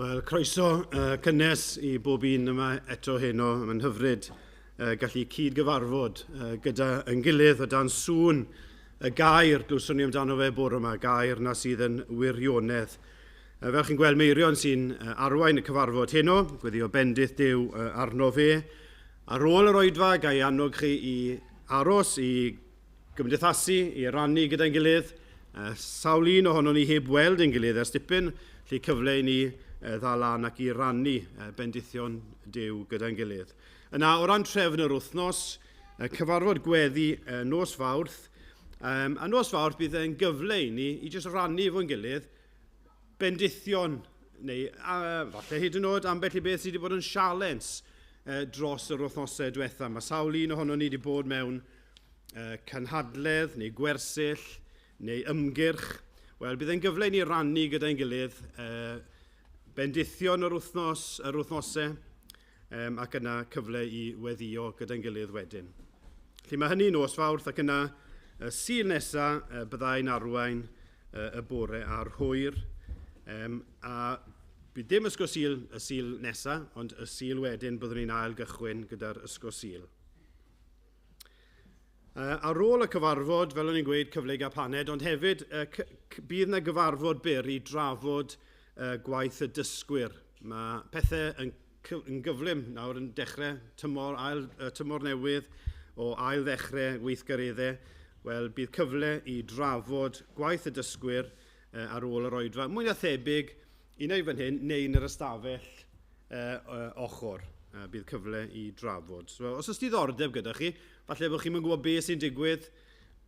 Wel, croeso cynnes i bob un yma eto heno. Mae'n hyfryd gallu cyd-gyfarfod gyda yn gilydd o dan sŵn y gair glywson ni amdano fe bore yma, gair na sydd yn wirionedd. Fel chi'n gweld, Meirion sy'n arwain y cyfarfod heno, gweddio bendith Duw arno fe. Ar ôl yr oedfa, ga i annog chi i aros, i gymdeithasu, i rannu gyda'n gilydd. Sawl un ohonon ni heb weld ein gilydd ers dipyn, felly cyfle i ni ddal lan ac i rannu bendithion Duw gyda'n gilydd. Yna, o ran trefn yr wythnos, cyfarfod gweddi nos Fawrth, a nos Fawrth bydd e'n gyfle i ni i jyst rannu efo'n gilydd bendithion, neu falle hyd yn oed ambell i beth sydd wedi bod yn sialens dros yr wythnosau diwetha. Mae sawl un ohonon ni wedi bod mewn cynhadledd neu gwersyll neu ymgyrch. Wel, bydd e'n gyfle i ni rannu gyda'n gilydd bendithion yr wythnos, yr wythnosau, ac yna cyfle i weddïo gyda'n gilydd wedyn. Felly mae hynny nos Fawrth ac yna y Sul nesaf byddai'n arwain y bore a'r hwyr. A bydd dim ysgol Sul y Sul nesaf, ond y Sul wedyn byddwn ni'n ail gychwyn gyda'r ysgol Sul. Ar ôl y cyfarfod, fel o'n i'n gweud, cyfle i gael paned, ond hefyd bydd yna gyfarfod byr i drafod gwaith y dysgwyr. Mae pethau yn, yn gyflym nawr yn dechrau tymor, ail, tymor newydd o ail ddechrau weithgareddau. Wel, bydd cyfle i drafod gwaith y dysgwyr ar ôl yr oedfa. Mwy na thebyg, un ai fan hyn neu yn yr ystafell ochr. Bydd cyfle i drafod. So, os oes diddordeb gyda chi, falle bod chi'n gwybod beth sy'n digwydd,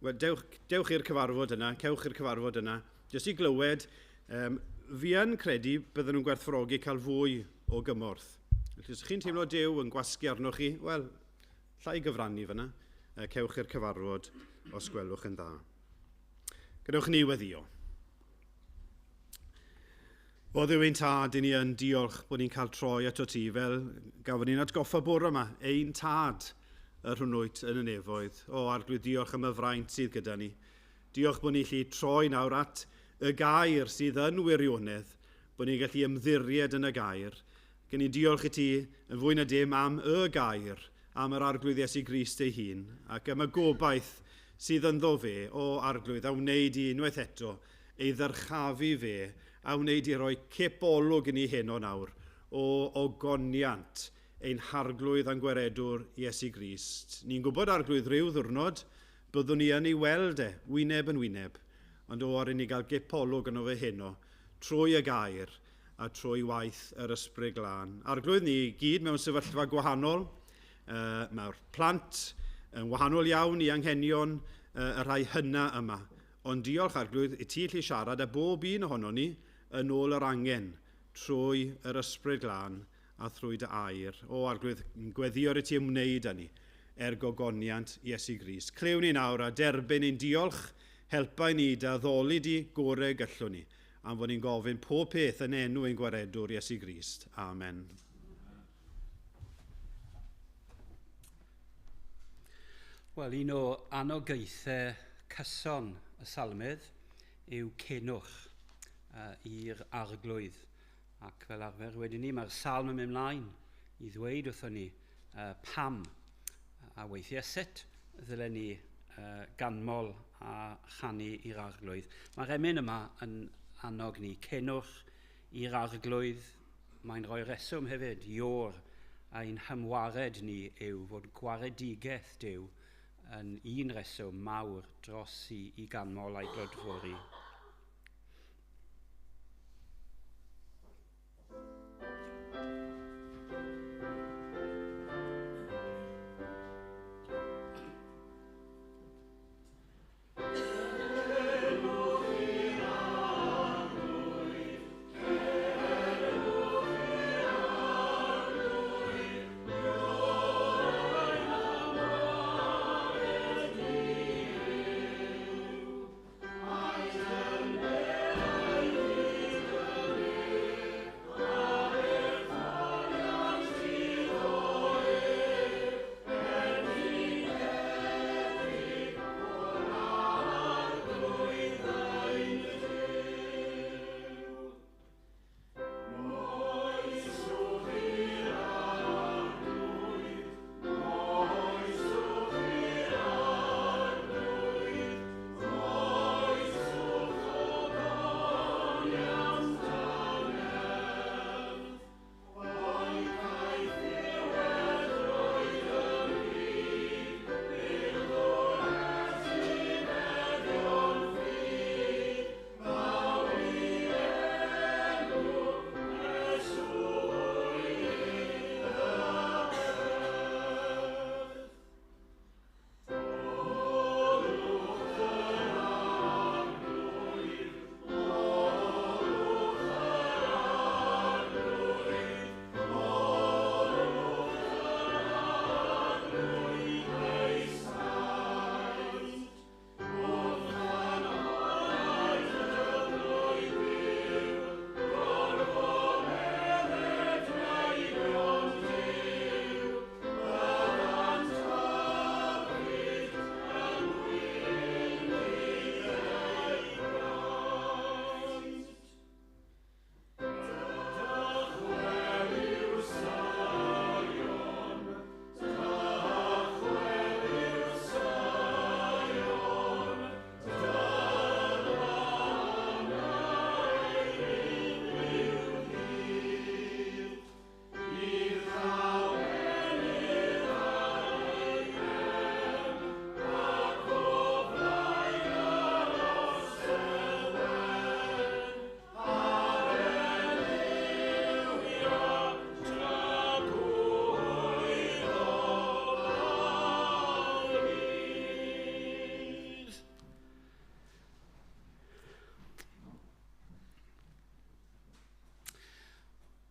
wel, dewch, dewch i'r cyfarfod yna, cewch i'r cyfarfod yna, jyst i glywed. Fi yn credu bydden nhw'n gwerthfawrogi cael fwy o gymorth. Felly, os chi'n teimlo Duw yn gwasgu arnoch chi, wel, llai gyfrannu fyna, cewch i'r cyfarfod os gwelwch yn dda. Gadewch ni weddio. O Dduw ein tad, i ni yn diolch bod ni'n cael troi ato ti, fel gafon ni'n atgoffa bore yma, ein tad yr hwn wyt yn y nefoedd. O Arglwydd, diolch am y fraint sydd gyda ni. Diolch bod ni'n gallu troi nawr at y gair sydd yn wirionedd, bod ni'n gallu ymddiried yn y gair. Gen i'n diolch i ti yn fwy na dim am y gair, am yr Arglwydd Iesu Grist ei hun, ac am y gobaith sydd ynddo fe, o Arglwydd, a wneud i unwaith eto ei ddyrchafu fe, a wneud i roi cip olwg i ni heno nawr o ogoniant ein Harglwydd a'n Gwaredwr Iesu Grist. Ni'n gwybod, Arglwydd, ryw ddwrnod byddwn ni yn ei weld e, wyneb yn wyneb, ond o, ar i ni gael gip olwg yno fe heno, trwy y gair a trwy waith yr Ysbryd Glân. Arglwydd, ni gyd mewn sefyllfa gwahanol. Mae'r plant yn wahanol iawn i anghenion y rhai hyna yma. Ond diolch, Arglwydd, i ti allu siarad â bob un ohonon ni yn ôl yr angen, trwy yr Ysbryd Glân a thrwy dy air. O, Arglwydd, gweddïo i ti ymwneud â ni er gogoniant Iesu Grist. Clyw ni nawr a derbyn ein diolch, helpa i ni dy addoli di gore gallwn ni, am fod ni'n gofyn pob peth yn enw ein Gwaredwr Iesu Grist. Amen. Wel, un o anogaethau cyson y salmydd yw cenwch i'r arglwydd. Ac fel arfer wedyn ni, mae'r salm yn mynd mlaen i ddweud wrthon ni pam a weithiau sut ddylen ni ganmol a chanu i'r arglwydd. Mae'r emyn yma yn annog ni, cenwch i'r arglwydd. Mae'n rhoi reswm hefyd, Ior, ein hymwared ni yw fod gwaredigaeth Duw yn un reswm mawr dros i, i ganmol a'i glodfori.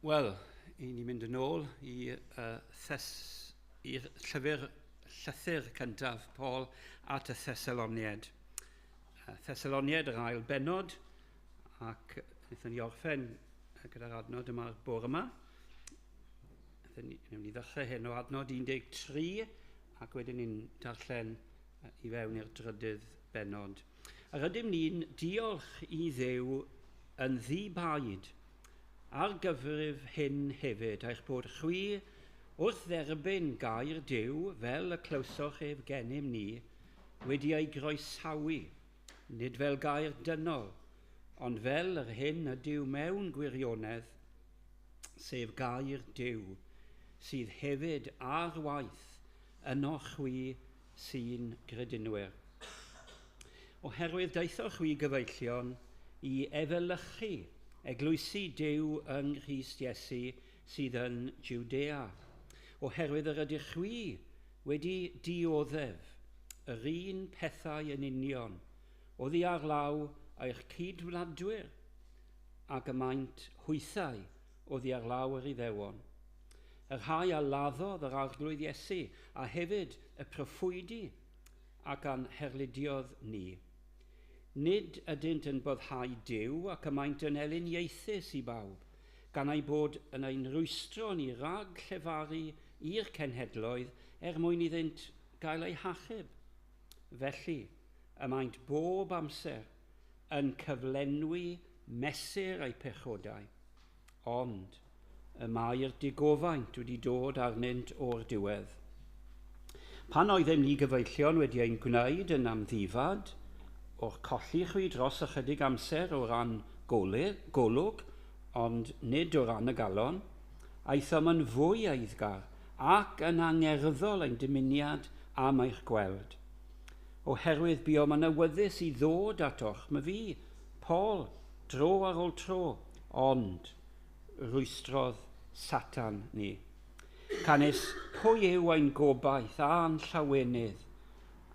Wel, i ni mynd yn ôl i, thes, i'r llyfr llythyr cyntaf Paul at y Thessaloniaid. Thessaloniaid, yr ail bennod, ac wnaethon ni orffen gyda'r adnod yma'r bore yma. Wnawn ni ddechrau hyn o adnod 13 ac wedyn ni'n darllen i fewn i'r drydydd bennod. Yr ydym ni'n diolch i Dduw yn ddi-baid ar gyfrif hyn hefyd, eich bod chwi wrth dderbyn gair Duw fel y clywsoch ef gennym ni, wedi ei groesawu, nid fel gair dynol, ond fel yr hyn ydyw mewn gwirionedd, sef gair Duw, sydd hefyd ar waith yno chwi sy'n gredinwyr. Oherwydd daethoch chwi gyfeillion i efelychu eglwysi Duw yng Nghrist Iesu sydd yn Jwdea, oherwydd yr ydych chwi wedi dioddef yr un pethau yn union oddi ar law eich cydwladwyr ac y maent hwythau oddi ar law yr Iddewon. Y rhai a laddodd yr Arglwydd Iesu a hefyd y proffwydi ac a'n herlidiodd ni. Nid ydynt yn boddhau Duw ac y maent yn elyniaethus i bawb, gan ei bod yn ein rwystro ni rhag llefaru i'r cenhedloedd er mwyn iddynt gael eu hachub. Felly, y maent bob amser yn cyflenwi mesur eu pechodau, ond y mae'r digofaint wedi dod arnynt o'r diwedd. Pan oeddem ni gyfeillion wedi ein gwneud yn amddifad, o'r colli chwi dros ychydig amser o ran golwg, ond nid o ran y galon, aethom yn fwy eiddgar ac yn angerddol ein dymuniad am eich gweld. Oherwydd buom yn awyddus i ddod atoch, my fi, Paul, dro ar ôl tro, ond rwystrodd Satan ni. Canys pwy yw ein gobaith a'n llawenydd,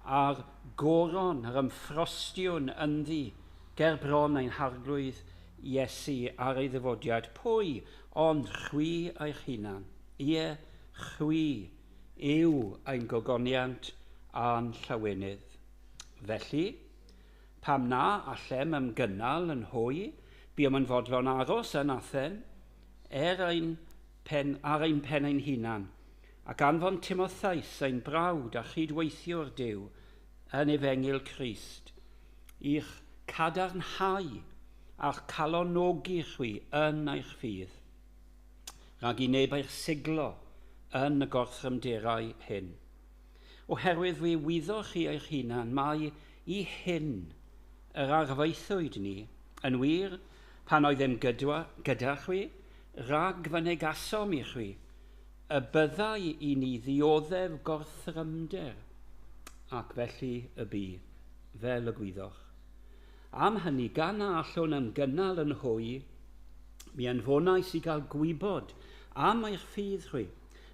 a'r goron, yr ymffrostiwn ynddi, ger bron ein Harglwydd Iesu ar ei ddyfodiad, pwy ond chwi eich hunan? Ie, chwi yw ein gogoniant a'n llawenydd. Felly, pam na allem ymgynnal yn hwy, buom yn fodlon aros yn Athen, ar ein pen ein hunan, ac anfon Timotheus ein brawd a chydweithiwr Duw yn Efengyl Crist, i'ch cadarnhau a'ch calonogi chwi yn eich ffydd, rhag i neb eich siglo yn y gorthrymderau hyn. Oherwydd fe wyddoch chi eich hunan mai i hyn yr arfaethwyd ni, yn wir, pan oeddem gyda chwi, rhag fy negasom i chwi, y byddai i ni ddioddef gorthrymder, ac felly y bu, fel y gwyddoch. Am hynny, gan na allwn ymgynnal yn hwy, mi anfonais i gael gwybod am eich ffydd chwi,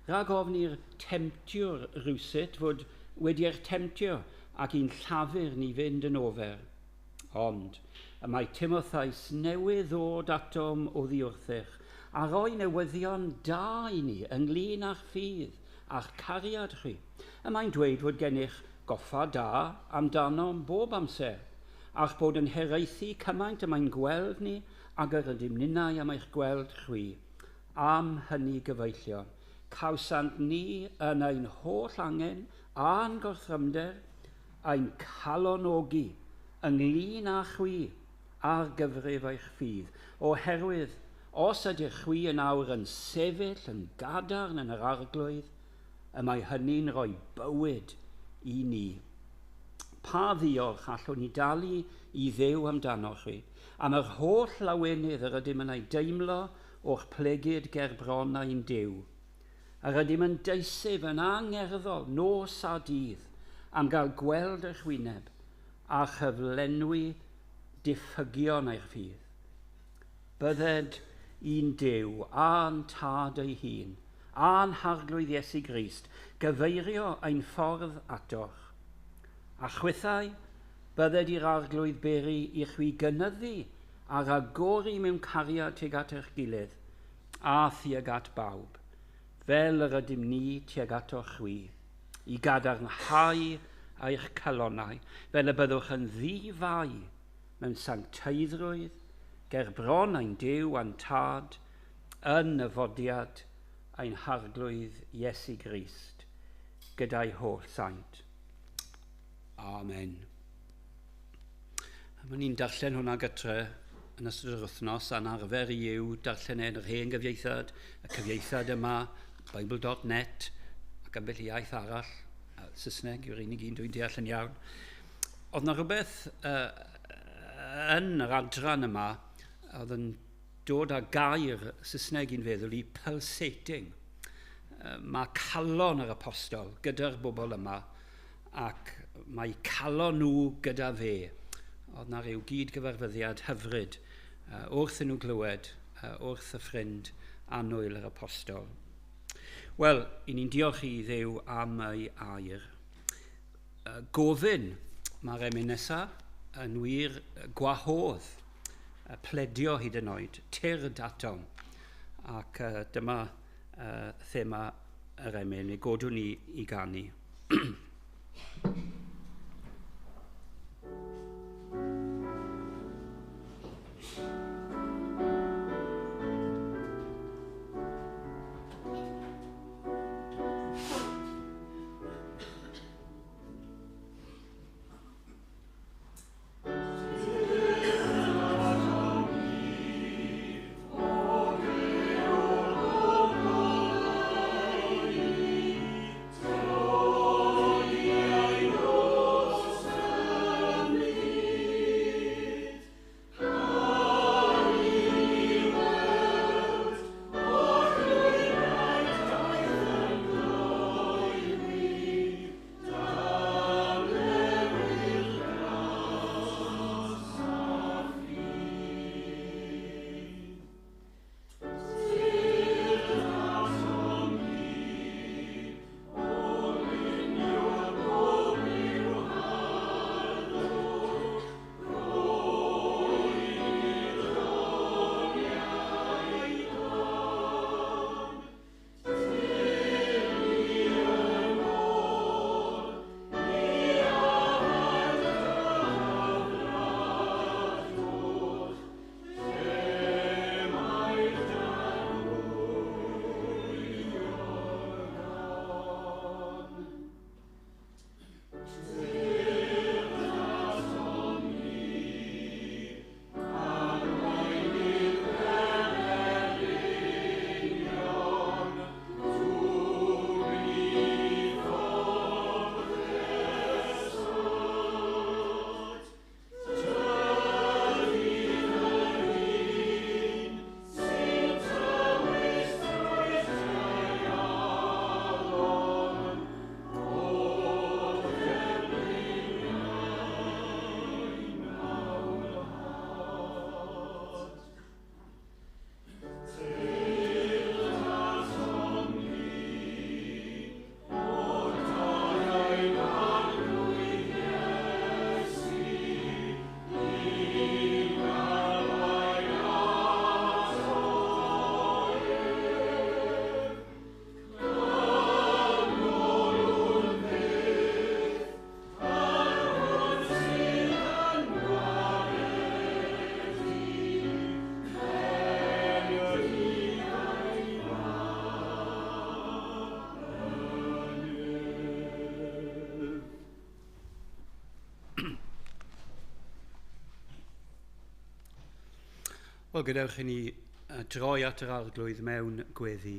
rhag ofn i'r temtiwr rywsut fod wedi eich temtio ac i'n llafur ni fynd yn ofer. Ond y mae Timotheus newydd ddod atom oddi wrthych a roi newyddion da i ni ynglyn â'ch ffydd a'ch cariad chwi. Y mae'n dweud fod gennych goffa da amdanom bob amser, a'ch bod yn hiraethu cymaint y mae'n gweld ni ag yr ydym ninnau am eich gweld chwi. Am hynny gyfeillion, cawsant ni yn ein holl angen a'n gorthrymder, ein calonogi ynglyn â chwi ar gyfrif eich ffydd, oherwydd os ydych chwi yn awr yn sefyll yn gadarn yn yr Arglwydd, y mae hynny'n rhoi bywyd i ni. Pa ddiolch allwn ni dalu i Dduw amdanoch chwi, am yr holl lawenydd yr ydym yn ei deimlo o'ch plegid ger bron ein Duw. Yr ydym yn deiseb yn angerddol nos a dydd am gael gweld eich wyneb a chyflenwi diffygion eich ffydd. Bydded un Duw a'n Tad ei hun, a'n Harglwydd Iesu Grist, gyfeirio ein ffordd atoch. A chwithau, bydded i'r Arglwydd beri i chwi gynyddu a ragori mewn cariad tuag at eich gilydd, a thuag at bawb, fel yr ydym ni tuag atoch chwi, i gadarnhau eich calonnau, fel y byddwch yn ddi-fai mewn sancteiddrwydd, ger bron ein Duw a'n Tad, yn y fodiad ein Harglwydd Iesu Grist, gyda'i holl saint. Amen. A ni'n darllen hwnna gytre yn ystod yr wythnos, a'n arfer i yw darllen e'n yr hen gyfieithiad, y cyfieithiad yma, Bible.net, ac ambell iaith arall, Saesneg yw'r unig un dwi'n deall yn iawn. Oedd yna rhywbeth yn yr adran yma oedd yn dod â gair Saesneg i'n feddwl i pulsating. Mae calon yr apostol gyda'r bobl yma ac mae calon nhw gyda fe. Oedd na rhyw gyd-gyfarfyddiad hyfryd wrth nhw glywed, wrth y ffrind annwyl yr apostol. Wel, i ni'n diolch i Dduw am ei air. Gofyn mae'r emyn nesaf yn wir gwahodd, pledio hyd yn oed, tyrd atom. Ac dyma thema yr emyn, ei godwn ni i ganu. Wel, gadewch i ni droi at yr Arglwydd mewn gweddi.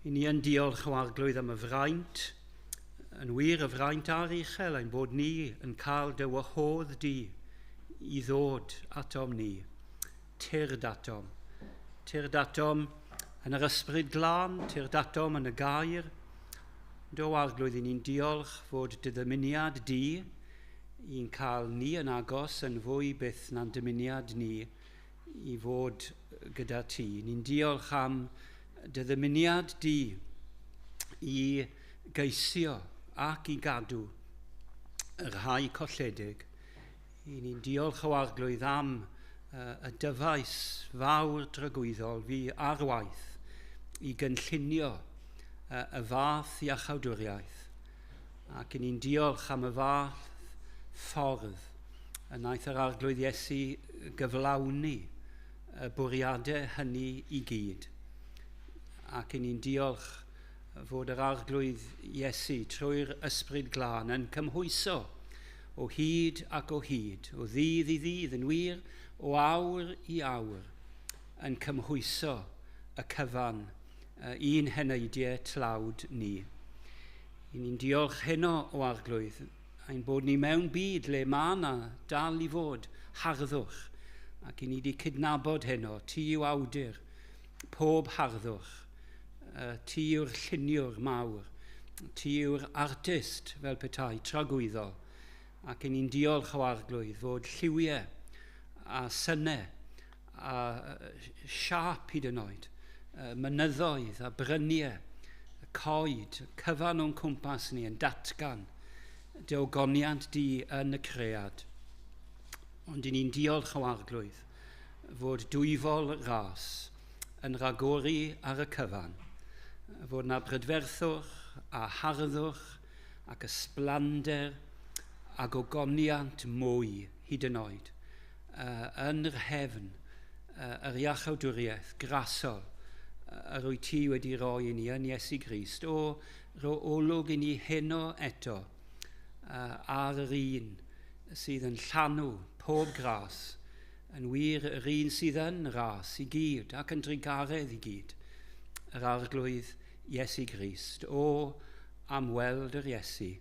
I ni yn diolch o Arglwydd am y fraint, yn wir y fraint ar uchel, ein bod ni yn cael dy wahodd di i ddod atom ni, tyrd atom. Tyrd atom yn yr ysbryd glân, tyrd atom yn y gair. Do Arglwydd, i ni'n diolch fod dy ddymuniad di i'n cael ni yn agos yn fwy byth na'n dymuniad ni i fod gyda ti. Ni'n diolch am dy ddymuniad di i geisio ac i gadw y rhai colledig. I ni'n diolch o Arglwydd am y dyfais fawr dragwyddol fi ar waith i gynllunio y fath iachawdwriaeth. Ac i ni'n diolch am y fath ffordd y wnaeth yr Arglwydd Iesu gyflawni y bwriadau hynny i gyd. Ac i ni'n diolch fod yr Arglwydd Iesu trwy'r Ysbryd Glân yn cymhwyso o hyd ac o hyd, o ddydd i ddydd yn wir, o awr i awr, yn cymhwyso y cyfan i'n heneidiau tlawd ni. I ni'n diolch heno o Arglwydd, ein bod ni mewn byd le mae yna dal i fod harddwch, ac i ni wedi cydnabod heno, ti yw awdur pob harddwch, ti yw'r lluniwr mawr, ti yw'r artist fel petai, tragwyddol, ac i ni'n diolch o Arglwydd fod lliwiau a synau a siâp hyd yn oed, mynyddoedd a bryniau, coed, cyfan o'n cwmpas ni yn datgan dy ogoniant di yn y cread. Ond i ni'n diolch o Arglwydd fod dwyfol ras yn rhagori ar y cyfan, fod na brydferthwch a harddwch ac ysblander a gogoniant mwy hyd yn oed yn yr hefn, yr iachawdwriaeth grasol yr wyt ti wedi roi i ni yn Iesu Grist. O, ro olwg i ni heno eto ar yr un sydd yn llanw pob gras, yn wir yr un sydd yn ras i gyd ac yn drugaredd i gyd, yr Arglwydd Iesu Grist. O, am weld yr Iesu,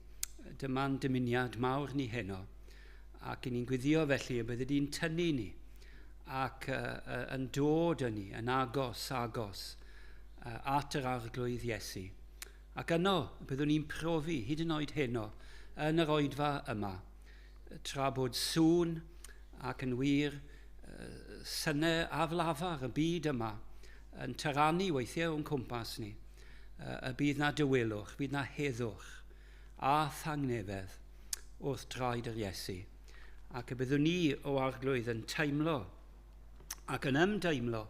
dyma'n dymuniad mawr ni heno, ac i ni'n gweddio felly y bydde di'n tynnu ni ac yn dod yn ni, yn agos at yr Arglwydd Iesu. Ac yno byddwn ni'n profi hyd yn oed heno yn yr oedfa yma, tra bod sŵn ac yn wir synau aflafar y byd yma yn taranu weithiau o'n cwmpas ni, y bydd na dywelwch, bydd na heddwch a thangnefedd wrth draed yr Iesu. Ac y byddwn ni o Arglwydd yn teimlo ac yn ymdeimlo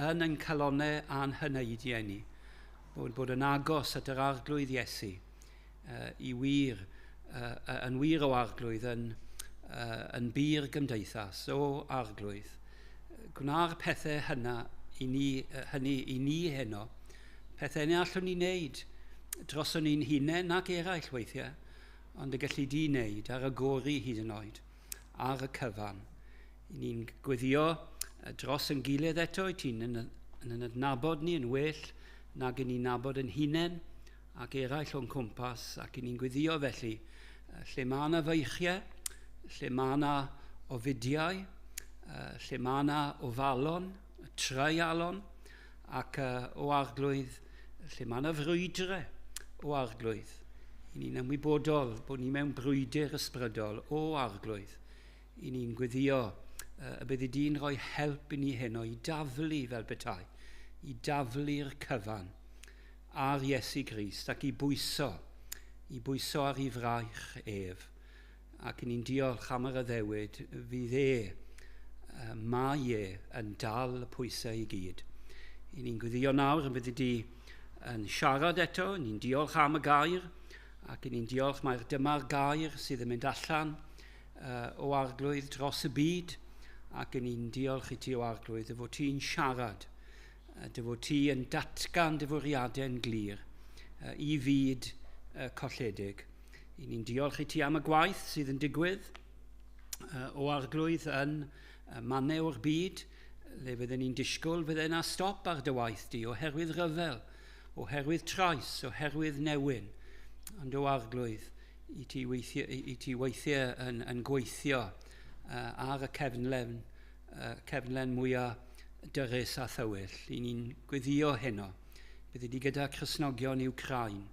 yn ein calonnau a'n hyneidiau ni, bod yn agos at yr Arglwydd Iesu i wir, yn wir o Arglwydd, yn bur gymdeithas o Arglwydd. Gwna'r pethau hynny i ni heno, pethau ni allwn ni wneud droson ni'n hunain ac eraill weithiau, ond y gallu di wneud ar y gori hyd yn oed, ar y cyfan. I ni'n gweddio dros yn gilydd eto, i ti'n yn adnabod ni yn well nag i ni'n nabod yn hunain ac eraill o'n cwmpas, ac i ni'n gweddio felly lle mae yna feichiau, lle mae yna ofidiau, lle mae yna ofalon, treialon, ac o Arglwydd, lle mae yna frwydrau o Arglwydd. I ni'n ymwybodol bod ni mewn brwydr ysbrydol o Arglwydd. I ni'n gweddio y byddi di'n rhoi help i ni heno i daflu fel petai, i daflu'r cyfan ar Iesu Grist ac i bwyso ar ei fraich ef. Ac i ni'n diolch am yr addewid fydd e, mae e yn dal y pwysau i gyd. I ni'n gweddio nawr y byddi di yn siarad eto, ni'n diolch am y gair, ac i ni'n diolch mai'r dyma'r gair sydd yn mynd allan o Arglwydd dros y byd, ac i ni'n diolch i ti o Arglwydd dy fod ti'n siarad, dy fod ti yn datgan dy fwriadau'n glir i fyd colledig. I ni'n diolch i ti am y gwaith sydd yn digwydd o Arglwydd yn mannau o'r byd, le fydden ni'n disgwyl fydde yna stop ar dy waith di oherwydd rhyfel, oherwydd trais, oherwydd newyn. Ond o Arglwydd, i ti weithiau yn gweithio ar y cefnlen mwyaf dyrys a thywyll. I ni'n gweddio heno. Bydde di gyda Cristnogion Wcráin.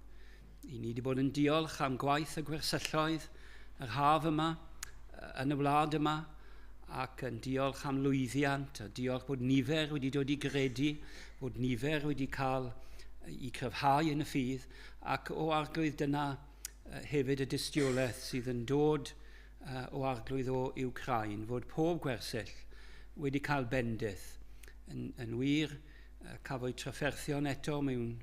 I ni wedi bod yn diolch am gwaith y gwersylloedd yr haf yma, yn y wlad yma, ac yn diolch am lwyddiant, a diolch bod nifer wedi dod i gredu, bod nifer wedi cael i cryfhau yn y ffydd, ac o Arglwydd dyna hefyd y dystiolaeth sydd yn dod o Arglwydd o Wcráin, fod pob gwersyll wedi cael bendith. Yn wir, cafwyd trafferthion eto mewn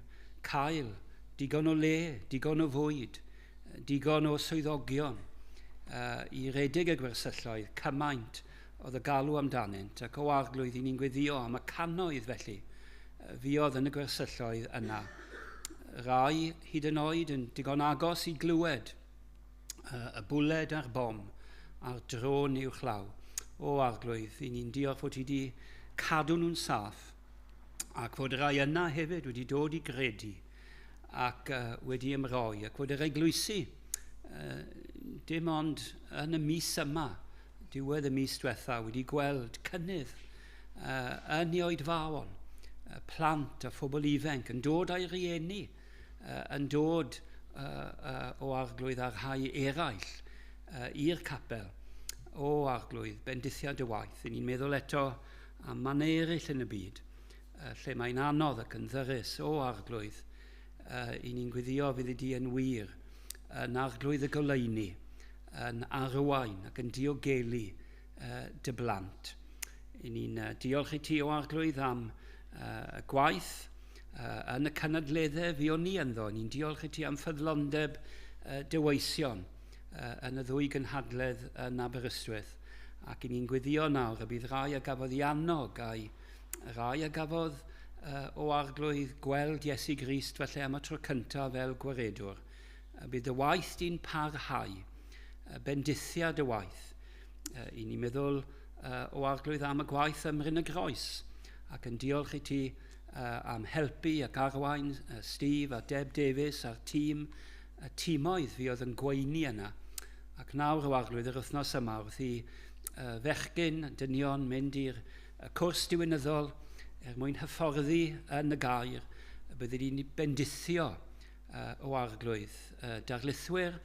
cael digon o le, digon o fwyd, digon o swyddogion i redeg y gwersylloedd, cymaint oedd y galw amdanynt, ac o Arglwydd i ni'n gweddio am y cannoedd felly fuodd yn y gwersylloedd yna. Rai hyd yn oed yn digon agos i glywed y bwled a'r bom a'r drôn uwchlaw. O Arglwydd, i ni'n diolch fod ti wedi cadw nhw'n saff, ac fod rai yna hefyd wedi dod i gredu ac wedi ymroi, ac fod yr eglwysi dim ond yn y mis yma, diwedd y mis diwetha, wedi gweld cynnydd yn ei oedfaon, plant a phobl ifanc yn dod â'i rieni, yn dod o Arglwydd a'r rhai eraill i'r capel. O Arglwydd, bendithiad y waith. Ni'n meddwl eto am mannau eraill yn y byd, lle mae'n anodd ac yn ddyrus. O Arglwydd, i ni'n gweddio fydd di yn wir, yn Arglwydd y goleuni, yn arwain ac yn diogelu dy blant. I ni'n diolch i ti o Arglwydd am y gwaith yn y cynadleddau fuon ni ynddo. Ni'n diolch i ti am ffyddlondeb dy weision yn y ddwy gynhadledd yn Aberystwyth. Ac i ni'n gweddio nawr y bydd rai a gafodd ei annog a'i rai a gafodd o Arglwydd gweld Iesu Grist felly am y tro cyntaf fel gwaredwr. Bydd y waith di'n parhau, bendithiad y waith. I ni'n meddwl o Arglwydd am y gwaith ym Mryn y Groes, ac yn diolch i ti am helpu ac arwain Steve a Deb Davies a'r tîm, y tîmoedd fi oedd yn gweini yna. Ac nawr o Arglwydd yr wythnos yma wrth i fechgyn, dynion mynd i'r cwrs diwinyddol er mwyn hyfforddi yn y gair, y bydde di'n bendithio o Arglwydd. Darlithwyr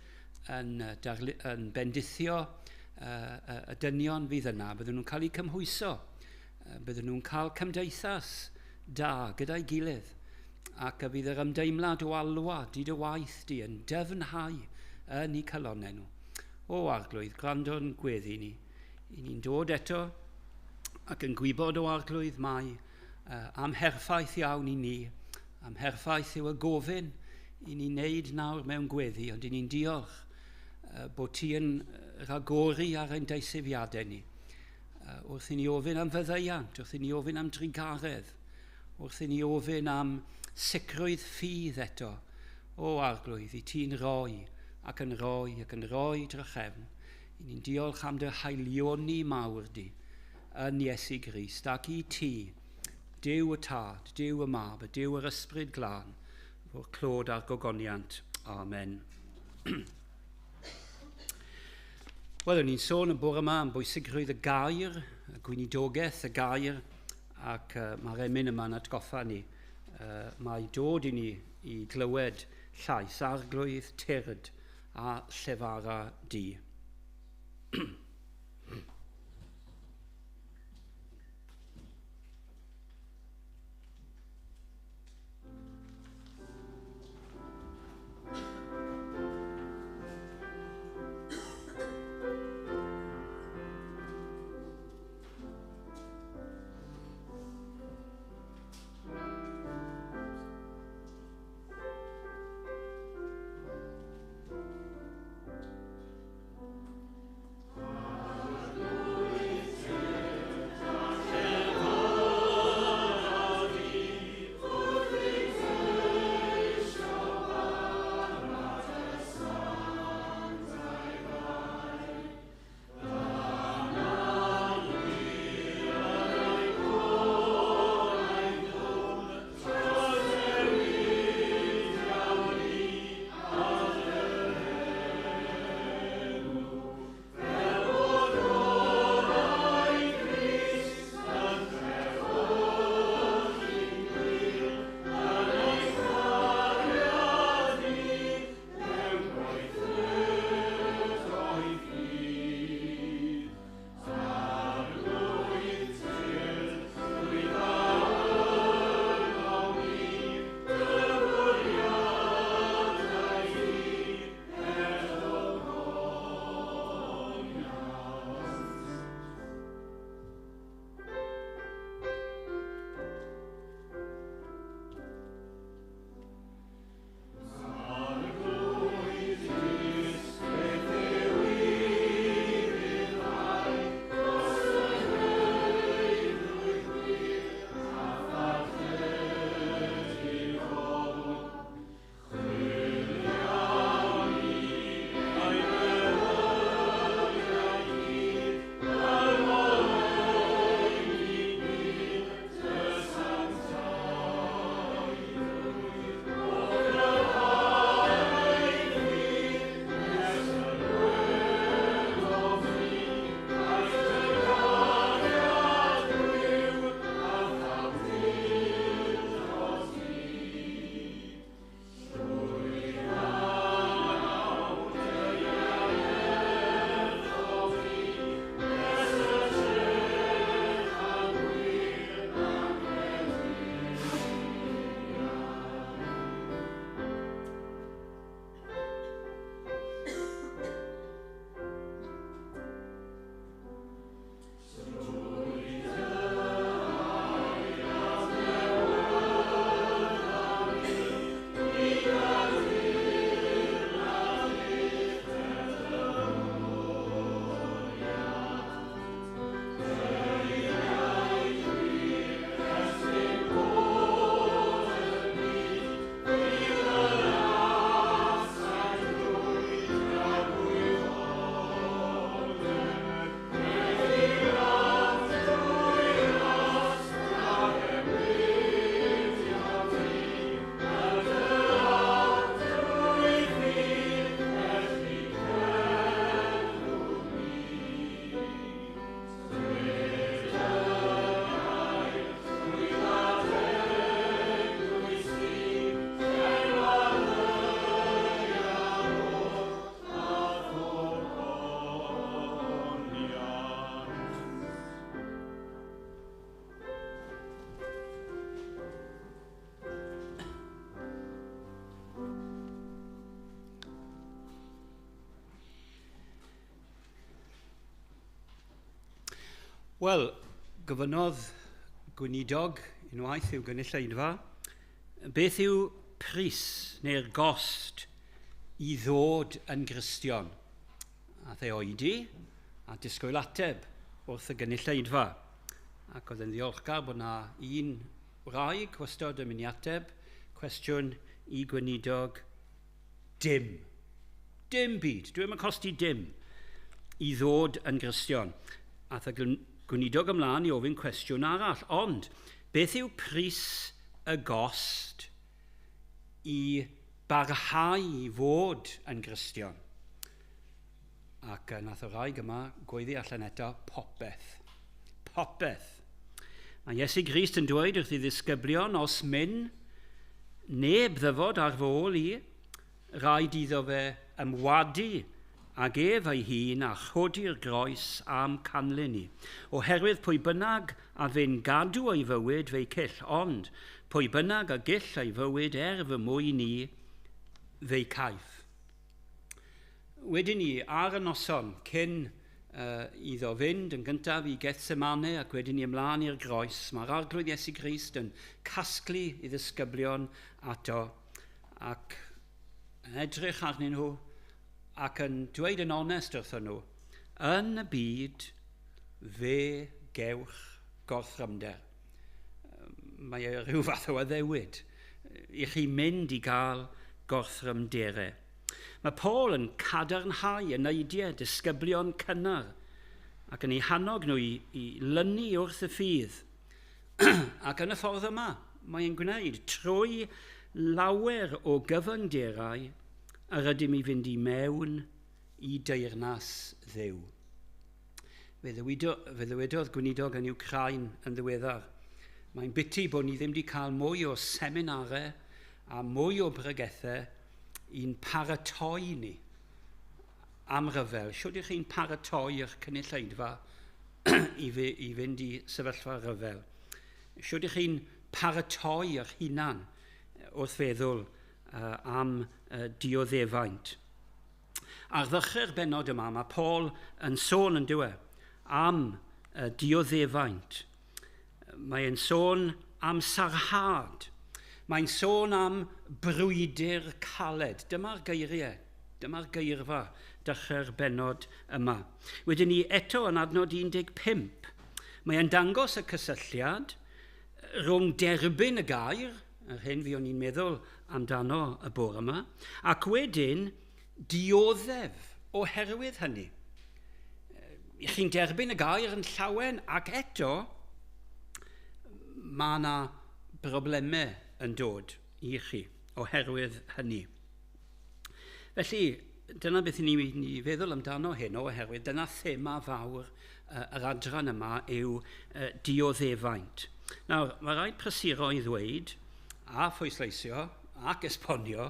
yn bendithio y dynion fydd yna. Bydden nhw'n cael eu cymhwyso, bydden nhw'n cael cymdeithas da gyda'i gilydd, ac y bydd yr ymdeimlad o alwad i dy waith di yn dyfnhau yn eu calonnau nhw. O Arglwydd, gwrando'n gweddi ni. I ni'n dod eto ac yn gwybod o Arglwydd mai amherffaith iawn i ni, amherffaith yw y gofyn i ni wneud nawr mewn gweddi, ond i ni'n diolch bod ti yn rhagori ar ein deisyfiadau ni. Wrth i ni ofyn am faddeuant, wrth i ni ofyn am drugaredd, wrth i ni ofyn am sicrwydd ffydd eto, o Arglwydd, i ti'n rhoi ac yn rhoi ac yn rhoi drachefn. I ni'n diolch am dy haelioni mawr di yn Iesu Grist, ac i ti, Duw y Tad, Duw y Mab, a Duw yr Ysbryd Glân, fo'r clod a'r gogoniant. Amen. Wel, o'n i'n sôn y bore yma am bwysigrwydd y gair, y gweinidogaeth y gair, ac mae'r emyn yma'n atgoffa ni. Mae dod i ni i glywed llais Arglwydd, tyrd a llefara di. Wel, gofynnodd gweinidog unwaith i'w gynulleidfa, beth yw pris neu'r gost i ddod yn Gristion? A the oedi a disgwyl ateb wrth y gynulleidfa. Ac oedd yn ddiolchgar bod na un wraig wastod yn mynd i ateb cwestiwn i gweinidog dim. Dim byd. Dwi'n yn costi dim i ddod yn Gristion. Ath y gweinidog ymlaen i ofyn cwestiwn arall. Ond, beth yw pris y gost i barhau i fod yn Gristion? Ac nath y wraig yma gweiddi allan eto, popeth. Popeth. Mae Iesu Grist yn dweud wrth ei ddisgyblion, os myn neb ddyfod ar fy ôl i, rhaid iddo fe ymwadu ag ef ei hun a chodi'r groes am canlyn i. Oherwydd pwy bynnag a fyn gadw ei fywyd fe'i cyll, ond pwy bynnag a gyll ei fywyd er fy mwyn i, fe'i caiff. Wedyn ni, ar y noson, cyn iddo fynd yn gyntaf i Gethsemane ac wedyn ni ymlaen i'r groes, mae'r Arglwydd Iesu Grist yn casglu i ddisgyblion ato ac yn edrych arnyn nhw ac yn dweud yn onest wrthyn nhw, yn y byd fe gewch gorthrymder. Mae e rhyw fath o addewid i chi mynd i gael gorthrymderau. Mae Paul yn cadarnhau eneidiau disgyblion cynnar ac yn eu hannog nhw i lynu wrth y ffydd. Ac yn y ffordd yma, mae'n gwneud trwy lawer o gyfyngderau yr ydym i fynd i mewn i deyrnas Dduw. Fe ddywedodd gweinidog yn Wcráin yn ddiweddar, mae'n biti bod ni ddim wedi cael mwy o seminarau a mwy o bregethau i'n paratoi ni am ryfel. Shwt ych chi'n paratoi eich cynulleidfa i fynd i sefyllfa ryfel? Shwt ych chi'n paratoi eich hunan wrth feddwl am dioddefaint? Ar ddechrau'r bennod yma, mae Paul yn sôn yn dywe am dioddefaint. Mae'n sôn am sarhad. Mae'n sôn am brwydr caled. Dyma'r geiriau, dyma'r geirfa dechrau'r bennod yma. Wedyn ni eto yn adnod 15. Mae'n dangos y cysylltiad rhwng derbyn y gair, yr hyn fi o'n i'n meddwl amdano y bore yma, ac wedyn dioddef oherwydd hynny. I chi'n derbyn y gair yn llawen ac eto mae yna broblemau yn dod i chi oherwydd hynny. Felly, dyna beth ni'n mynd i feddwl amdano hyn oherwydd dyna thema fawr yr adran yma yw dioddefaint. Nawr, mae rhaid prysuro i ddweud a phwysleisio ac esbonio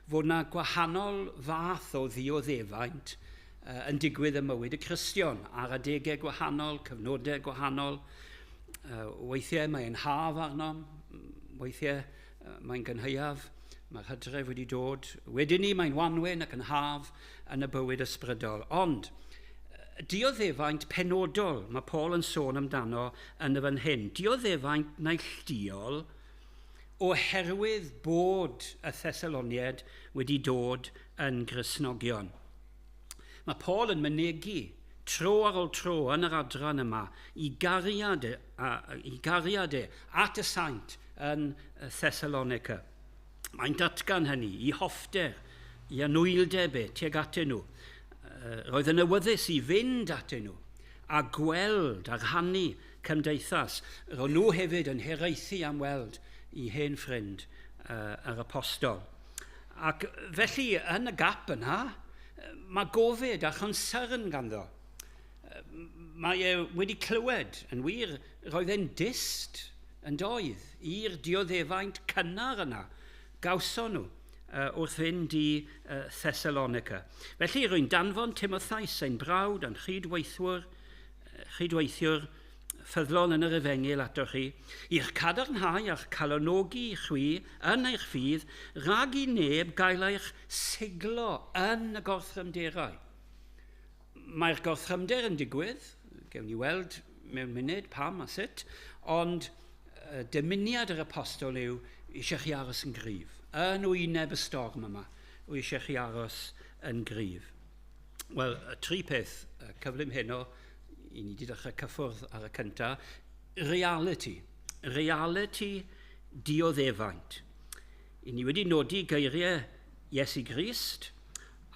fod yna gwahanol fath o ddioddefaint yn digwydd ym mywyd y Cristion ar adegau gwahanol, cyfnodau gwahanol. Weithiau mae'n haf arnom, weithiau mae'n gynhaeaf, mae'r hydref wedi dod. Wedyn ni mae'n wanwyn ac yn haf yn y bywyd ysbrydol. Ond dioddefaint penodol mae Paul yn sôn amdano yn y fan hyn. Dioddefaint neilltuol oherwydd bod y Thessaloniaid wedi dod yn Gristnogion. Mae Paul yn mynegi tro ar ôl tro yn yr adran yma i gariad e at y saint yn Thessalonica. Mae'n datgan hynny i hoffter, i anwyldeb e tuag atyn nhw. Roedd yn awyddus i fynd atyn nhw a gweld a rhannu cymdeithas. Roedd nhw hefyd yn hiraethu am weld i hen ffrind yr apostol. Ac felly yn y gap yna, mae gofid a chonsern ganddo. Mae e wedi clywed, yn wir, roedd e'n dyst yn doedd i'r dioddefaint cynnar yna gawson nhw wrth fynd i Thessalonica. Felly rwy'n danfon Timotheus, ein brawd a'n chydweithiwr ffyddlon yn yr efengyl atoch chi, i'ch cadarnhau a'ch calonogi chwi yn eich ffydd, rhag i neb gael eich siglo yn y gorthrymderau. Mae'r gorthrymder yn digwydd, gewn ni weld mewn munud pam a sut, ond dymuniad yr apostol yw eisiau chi aros yn gryf. Yn wyneb y storm yma, eisiau chi aros yn gryf. Wel, y tri peth cyflym heno, i ni wedi dechrau cyffwrdd ar y cyntaf, reality. Reality dioddefaint. I ni wedi nodi geiriau Iesu Grist,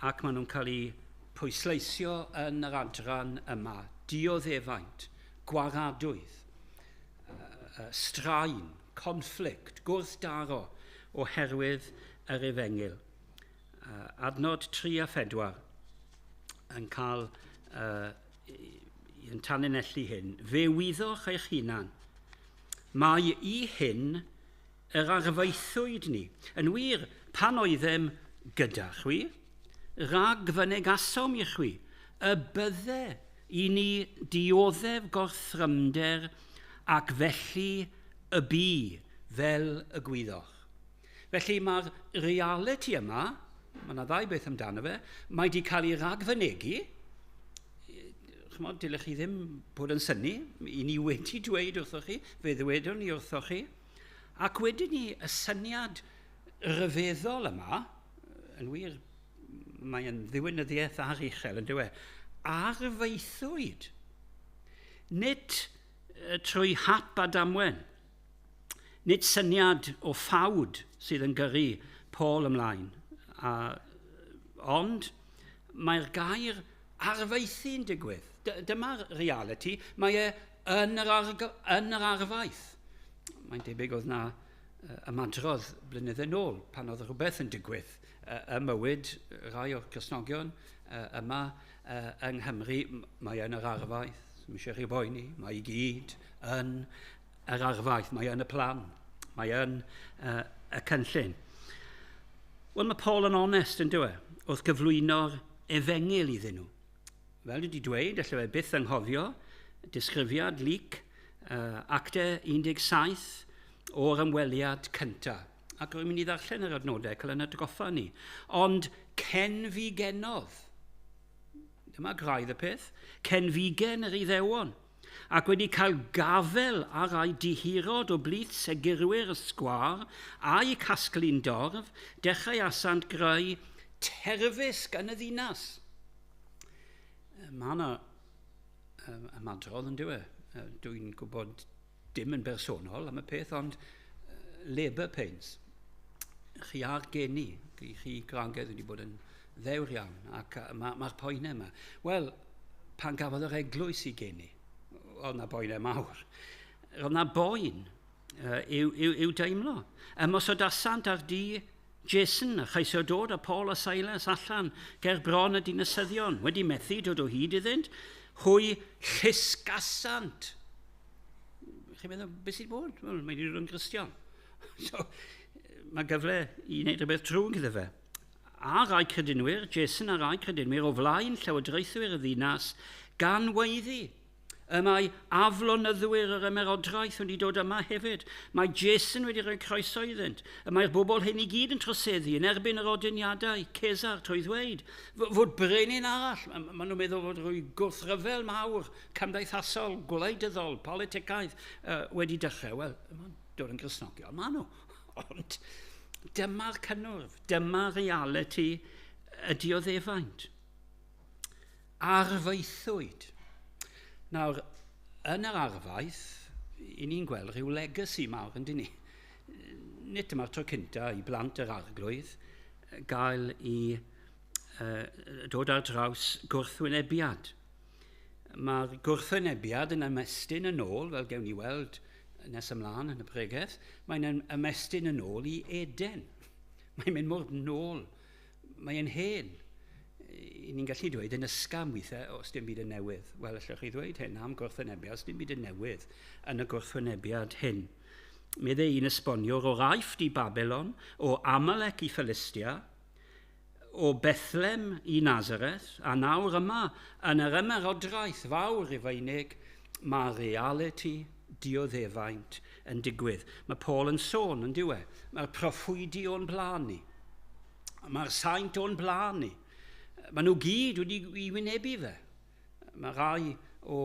ac maen nhw'n cael eu pwysleisio yn yr adran yma. Dioddefaint, gwaradwydd, straen, conflict, gwrthdaro oherwydd yr efengyl. Adnod 3 a 4 yn cael yn tanlinellu hyn. Fe wyddoch eich hunan, mae i hyn yr arfaethwyd ni. Yn wir, pan oeddem gyda chwi, rhag fynegasom i chwi, y bydde i ni dioddef gorthrymder ac felly y bu fel y gwyddoch. Felly mae'r reality yma, mae yna ddau beth amdano fe, mae wedi cael ei ragfynegi. Chymod, dylech chi ddim bod yn synnu, i ni wedi dweud wrthoch chi, fe ddwedwn ni wrthoch chi. Ac wedyn ni, y syniad ryfeddol yma, yn wir, mae'n ddiwinyddiaeth aruchel yn dywe, arfaethwyd. Nid trwy hap a damwen, nid syniad o ffawd sydd yn gyrru Paul ymlaen, ond mae'r gair arfaethu'n digwydd. Dyma'r reality, mae e yn yr, yn yr arfaeth. Mae'n debyg oedd na ymadrodd blynydde nôl pan oedd rhywbeth yn digwydd ym mywyd rhai o'r Cristnogion yma yng Nghymru. Mae yn yr arfaeth, ddim eisiau chi boeni, mae i gyd yn yr arfaeth, mae yn y plan, mae yn y cynllun. Wel, mae Paul yn onest yn dweud wrth gyflwyno'r efengyl iddyn nhw. Fel dwi wedi dweud, allai fe byth anghofio, disgrifiad Luc, Actau 17 o'r ymweliad cyntaf. Ac rwy'n mynd i ddarllen yr adnodau, cael yn atgoffa ni. Ond cenfigenodd, dyma graidd y peth, cenfigen yr Iddewon, ac wedi cael gafel ar rai dihirod o blith segurwyr y sgwâr a'u casglu'n dorf, dechreuasant greu terfysg yn y ddinas. Mae yna ymadrodd yn dyw e. Dwi'n gwybod dim yn bersonol am y peth, ond labour pains. Chi ar geni, chi gwragedd wedi bod yn ddewr iawn, ac mae'r ma poenau yma. Wel, pan gafodd yr eglwys i geni, oedd na boenau mawr. Roedd na boen i'w deimlo. Ymosodasant ar di Jason a cheisio dod â Paul a Silas allan ger bron y dinasyddion, wedi methu dod o hyd iddynt, hwy llusgasant. Chi'n meddwl, beth sydd bod? Wel, mae wedi dod yn Gristion. So, mae gyfle i wneud rhywbeth drwg iddo fe. A rai credinwyr, Jason a rai credinwyr o flaen llywodraethwyr y ddinas gan weiddi. Y mae aflonyddwyr yr ymerodraeth wedi dod yma hefyd. Mae Jason wedi rhoi croeso iddynt. Y mae'r bobl hyn i gyd yn troseddu yn erbyn yr ordiniadau Cesar trwy ddweud fod brenin arall. Maen nhw'n meddwl fod rhyw gwrthryfel mawr, cymdeithasol, gwleidyddol, politicaidd wedi dechrau. Wel, mae'n dod yn Gristnogion, maen nhw. Ond dyma'r cynnwrf, dyma reality y dioddefaint. Arfaethwyd. Nawr, yn yr arfaeth, i ni'n gweld rhyw legacy mawr, yn dyn ni. Nid dyma'r tro cynta i blant yr arglwydd gael i dod ar draws gwrthwynebiad. Mae'r gwrthwynebiad yn ymestyn yn ôl, fel gewn ni weld nes ymlaen yn y pregeth, mae'n ymestyn yn ôl i Eden. Mae'n mynd mor nôl. Mae'n hen. I ni'n gallu dweud yn ysgafn weithiau, os dim byd yn newydd. Wel, allwch chi ddweud hyn am gwrthwynebiad, os dim byd yn newydd yn y gwrthwynebiad hyn. Meddai un esboniwr, o'r Aifft i Babylon, o Amalek i Philistia, o Bethlem i Nazareth, a nawr yma, yn yr ymerodraeth fawr Rufeinig, mae reality dioddefaint yn digwydd. Mae Paul yn sôn yn diwe. Mae'r proffwydi o'n blaen ni. Mae'r saint o'n blaen ni. Maen nhw gyd wedi i wynebu fe. Mae rai o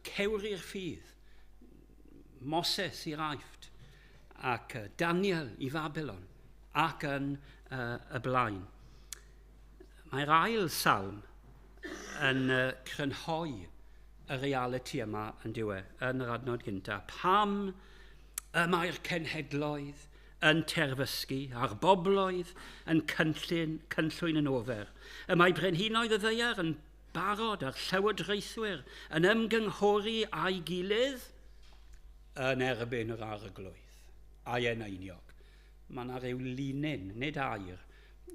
Cewri'r ffydd, Moses i'r Aifft, ac Daniel i Fabylon, ac yn y blaen. Mae'r ail salm yn crynhoi y realiti yma yn diwe, yn yr adnod gyntaf. Pam y mae'r cenhedloedd yn terfysgu a'r bobloedd yn cynllun, cynllwyn yn ofer? Y mae brenhinoedd y ddaear yn barod a'r llywodraethwyr yn ymgynghori â'i gilydd yn erbyn yr Arglwydd a'i eneiniog. Mae yna rhyw linyn, nid air,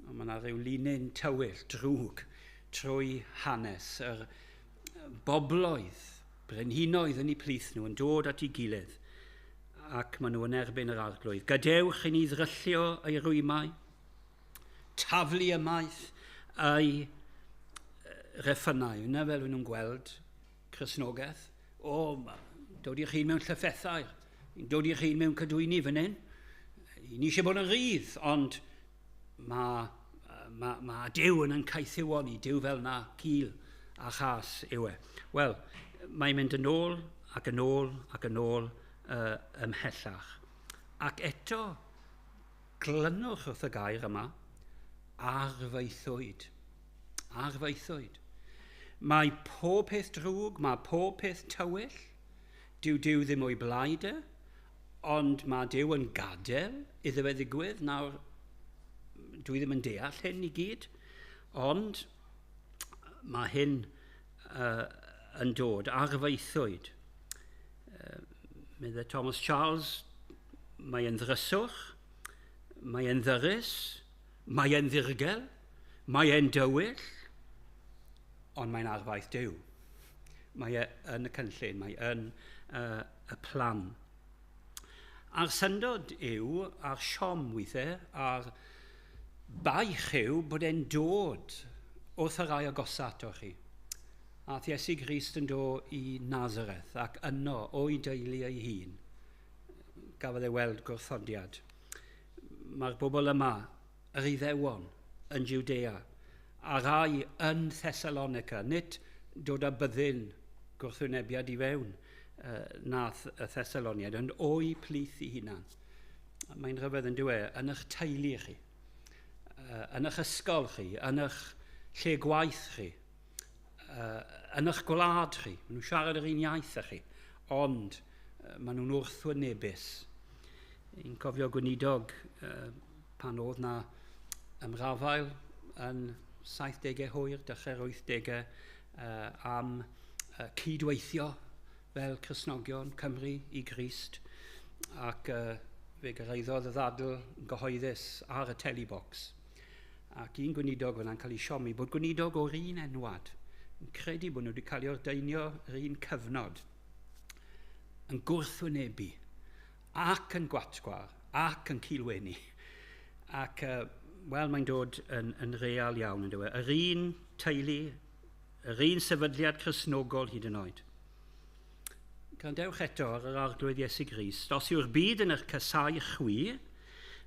ond mae yna rhyw linyn tywyll, drwg, trwy hanes yr bobloedd, brenhinoedd yn eu plith nhw yn dod at ei gilydd, ac maen nhw yn erbyn yr Arglwydd. Gadewch i ni ddryllio ei rwymau, taflu ymaith ei reffynau. Yna fel nhw'n gweld Cristnogaeth. O, dod i'ch hun mewn llyffethau, dod i'ch hun mewn cadwyni fan hyn. Ni eisiau bod yn rhydd, ond mae ma, ma Duw yn caethiwo ni, Duw fel na cil a chas yw e. Wel, mae'n mynd yn ôl ac yn ôl ac yn ôl ymhellach. Ac eto, glynwch wrth y gair yma, arfaethwyd. Arfaethwyd. Mae pob peth drwg, mae pob peth tywyll, dyw Duw ddim o'i blaid e, ond mae Duw yn gadael iddo fe ddigwydd. Nawr, dwi ddim yn deall hyn i gyd, ond mae hyn yn dod, arfaethwyd. Meddai Thomas Charles, mae e'n ddryswch, mae e'n ddyrus, mae e'n ddirgel, mae e'n dywyll, ond mae'n arfaeth Duw. Mae e yn y cynllun, mae yn y plan. A'r syndod yw, a'r siom weithiau, a'r baich yw bod e'n dod wrth y rai agosa ato chi. Ath Iesu Grist yn dod i Nazareth ac yno o'i deulu ei hun gafodd e weld gwrthodiad. Mae'r bobl yma, yr Iddewon yn Judea, a rai yn Thessalonica, nid dod â byddin gwrthwynebiad i fewn nath y Thessaloniaid, ond o'i plith i hunan. Mae'n rhyfedd yn dyw e, yn eich teulu chi, yn eich ysgol chi, yn eich lle gwaith chi, yn eich gwlad chi. Maen nhw'n siarad yr un iaith â chi, ond maen nhw'n wrthwynebus. I'n cofio gweinidog pan oedd na ymrafael yn 70au hwyr, dechrau'r 80au, am cydweithio fel Cristnogion Cymru i Grist, ac fe gyrhaeddodd y ddadl gyhoeddus ar y telebox. Ac un gweinidog fyna'n cael ei siomi bod gweinidog o'r un enwad yn credu bod nhw wedi cael ei ordeinio yr un cyfnod yn gwrthwynebu ac yn gwatgwar ac yn cilwenu. Ac, wel, mae'n dod yn real iawn yn dweud. Yr un teulu, yr un sefydliad Cristnogol hyd yn oed. Gwrandewch eto ar yr Arglwydd Iesu Grist. Os yw'r byd yn eich casau chwi,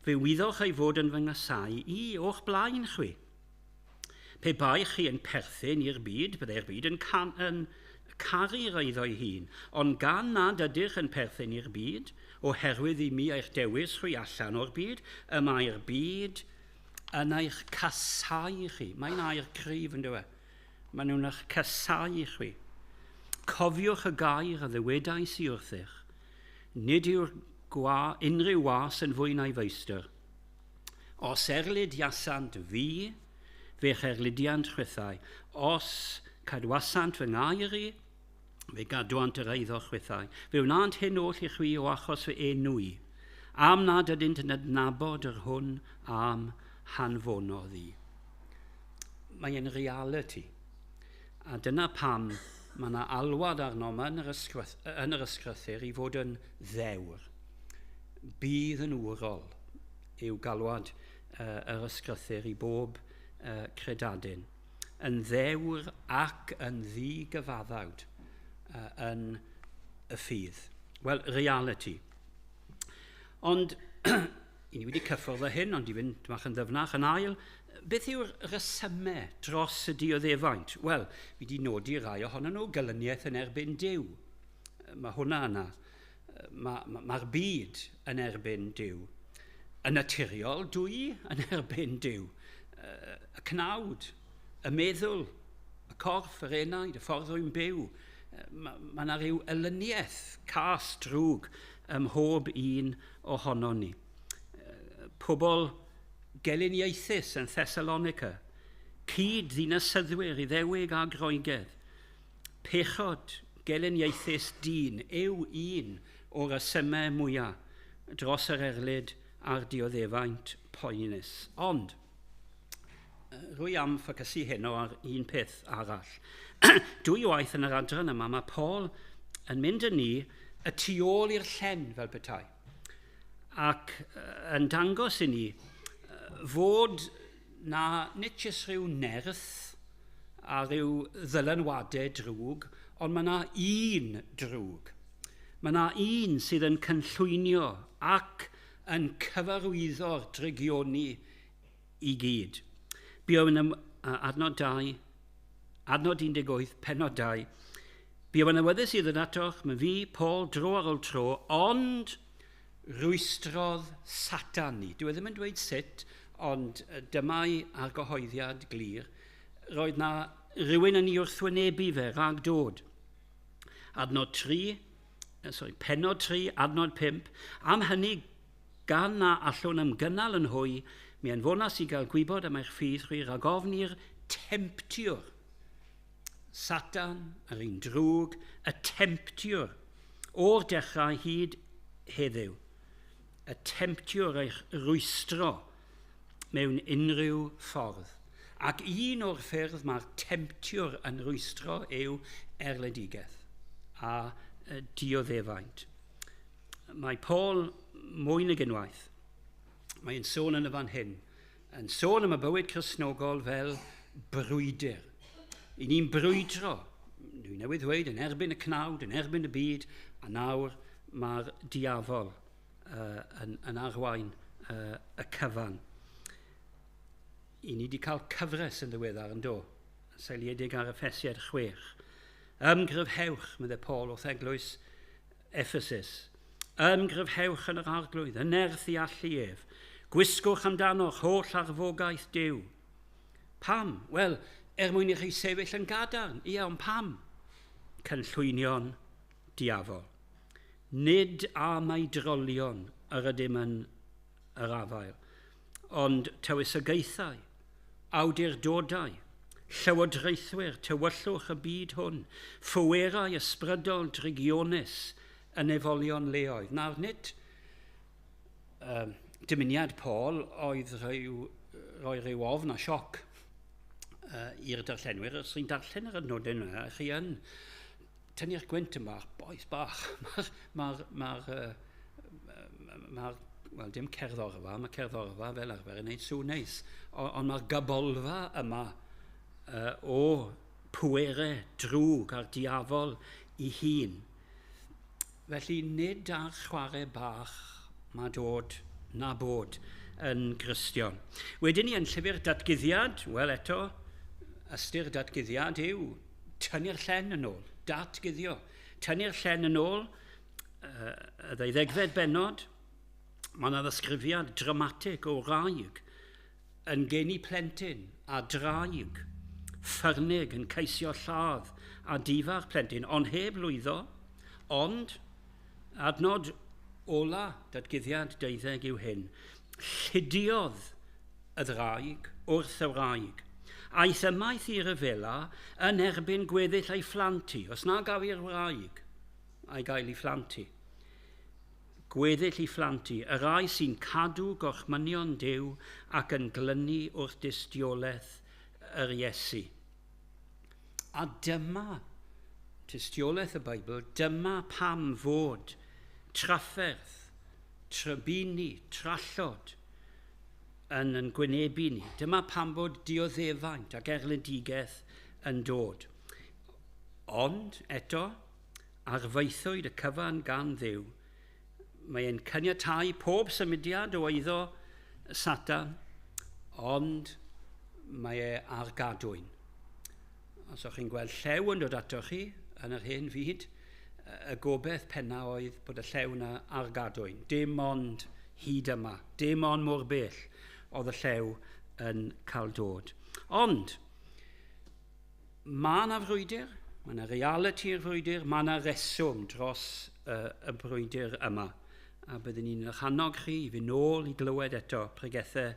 fe wyddoch ei fod yn fy nghasau i o'ch blaen chwi. Pe bai chi yn perthyn i'r byd, byddai'r byd yn caru'r eiddo'i hun. Ond gan nad ydych yn perthyn i'r byd, oherwydd i mi eich dewis chwi allan o'r byd, y mae'r byd yn eich casau chi. Mae'n air cryf yn dweud. Maen nhw'n eich casau chwi. Cofiwch y gair a ddywedais i wrthych. Nid yw'r unrhyw was yn fwy na'i feistr. Os erlidiasant fi, fe'ch erlidiant chwithau. Os cadwasant fy ngair i, fe gadwant yr eiddo chwithau. Fe wnânt hyn oll i chwi o achos fy enw i, am nad ydynt yn adnabod yr hwn am hanfonodd i. Mae'n reality. A dyna pam mae yna alwad arnom yn yr ysgrythur i fod yn ddewr. Bydd yn wrol yw galwad yr ysgrythur i bob credadun. Yn ddewr ac yn ddigyfaddawd yn y ffydd. Wel, reality. Ond, i ni wedi cyffwrdd â hyn, ond i fynd bach yn ddyfnach yn ail, Beth yw'r resymau dros y dioddefaint? Wel, fi wedi nodi rai ohonyn nhw, gelyniaeth yn erbyn Duw. Mae hwnna yna. Mae'r ma, ma byd yn erbyn Duw. Yn naturiol, dwi yn erbyn Duw. Y cnawd, y meddwl, y corff, yr enaid, y ffordd rwy'n byw. Mae yna rhyw elyniaeth, cas drwg ym mhob un ohonon ni. Pobl gelyniaethus yn Thessalonica, cyd ddinasyddwyr Iddewig a Groegedd, pechod gelyniaethus dyn yw un o'r resymau mwyaf dros yr erlid a'r dioddefaint poenus. Ond, rwy am ffocysu heno ar un peth arall. Dwy waith yn yr adran yma, mae Paul yn mynd â ni y tu ôl i'r llen fel petai, ac yn dangos i ni fod na nid jyst rhyw nerth a rhyw ddylanwadau drwg, ond mae yna un drwg. Mae yna un sydd yn cynllwynio ac yn cyfarwyddo'r drygioni i gyd. Buom yn adnod 2, adnod 18, pennod 2. Buom yn awyddus i ddod atoch, mae fi, Paul, dro ar ôl tro, ond rwystrodd Satan ni. Dwi e ddim yn dweud sut, ond dyma'i argyhoeddiad glir. Roedd na rhywun yn ei wrthwynebu fe rhag dod. Adnod 3, sorry, pennod 3, adnod 5. Am hynny, gan na allwn ymgynnal yn hwy, mi anfonas i gael gwybod am eich ffydd chwi rhag ofn i'r temptiwr. Satan, yr un drwg, y temptiwr, o'r dechrau hyd heddiw. Y temptiwr eich rwystro mewn unrhyw ffordd. Ac un o'r ffyrdd mae'r temptiwr yn rwystro yw erledigaeth a dioddefaint. Mae Paul mwy nag unwaith, mae'n sôn yn y fan hyn, yn sôn am y bywyd Cristnogol fel brwydr. I ni'n brwydro, dwi newydd ddweud, yn erbyn y cnawd, yn erbyn y byd, a nawr mae'r diafol yn arwain y cyfan. I ni wedi cael cyfres yn ddiweddar yn do, yn seiliedig ar Effesiaid 6. Ymgryfhewch, meddai Paul wrth eglwys Ephesus. Ymgryfhewch yn yr arglwydd, yn nerth i allu ef. Gwisgwch amdanoch holl arfogaeth Duw. Pam? Wel, er mwyn i chi sefyll yn gadarn. Ie, ond pam? Cynllwynion diafol. Nid â maedrolion yr ydym yn yr afael, ond tywysogaethau, awdurdodau, llywodraethwyr, tywyllwch y byd hwn, ffwyerau ysbrydol drygionus yn efolion leoedd. Nawr, nid dymuniad Paul oedd rhoi rhyw ofn a sioc i'r darllenwyr. Os chi'n darllen yr adnodau yna, chi yn tynnu'r gwynt yma, boes bach. Mae'r wel, dim cerddorfa, mae cerddorfa fel arfer yn gwneud sŵn neis, ond mae'r gabolfa yma o pwerau drwg a'r diafol ei hun. Felly nid ar chwarae bach mae dod na bod yn Gristion. Wedyn ni yn llyfr datguddiad, wel eto, ystyr datguddiad yw tynnu'r llen yn ôl, datguddio. Tynnu'r llen yn ôl, y 12fed bennod, mae yna ddisgrifiad dramatig o wraig yn geni plentyn a draig, ffyrnig yn ceisio lladd a difa'r plentyn, ond heb lwyddo, ond adnod ola datguddiad 12 yw hyn. Llidiodd y ddraig wrth y wraig. Aeth ymaith i ryfela yn erbyn gweddill ei phlant hi, os na gaf i'r wraig a'i gael ei phlant hi. Gweddill ei phlant hi, y rai sy'n cadw gorchmynion Duw ac yn glynu wrth dystiolaeth yr Iesu. A dyma tystiolaeth y Beibl, dyma pam fod trafferth, trybini, trallod yn gwynebu ni. Dyma pam fod dioddefaint ac erledigaeth yn dod. Ond eto, arfaethwyd y cyfan gan Dduw. Mae e'n caniatáu pob symudiad o eiddo Satan, ond Mae e ar gadwyn. Os o'ch chi'n gweld llew yn dod ato chi yn yr hen fyd, y gobeith penna oedd bod y llew yna ar gadwyn. Dim ond hyd yma, dim ond mor bell oedd y llew yn cael dod. Ond, mae yna frwydr, mae yna reality i'r frwydr, mae yna reswm dros y brwydr yma. A byddwn ni'n eich annog chi i fynd nôl i glywed eto pregethau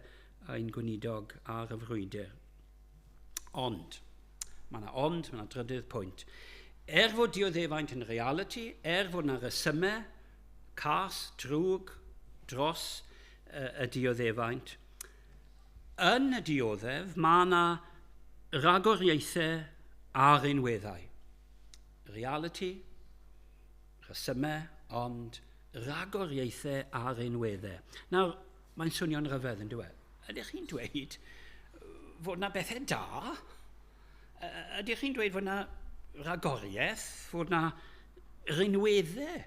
ein gweinidog ar y frwydr. Ond, mae yna ond, mae yna drydydd pwynt. Er fod dioddefaint yn reality, er fod yna resymau, cas, drwg, dros y dioddefaint, yn y dioddef mae yna ragoriaethau ar unweddau. Reality, rhesymau, ond ragoriaethau ar unweddau. Nawr, mae'n swnio'n rhyfedd yn dweud. Ydych chi'n dweud fod yna bethau da? Ydych chi'n dweud fod yna ragoriaeth, fod yna rinweddau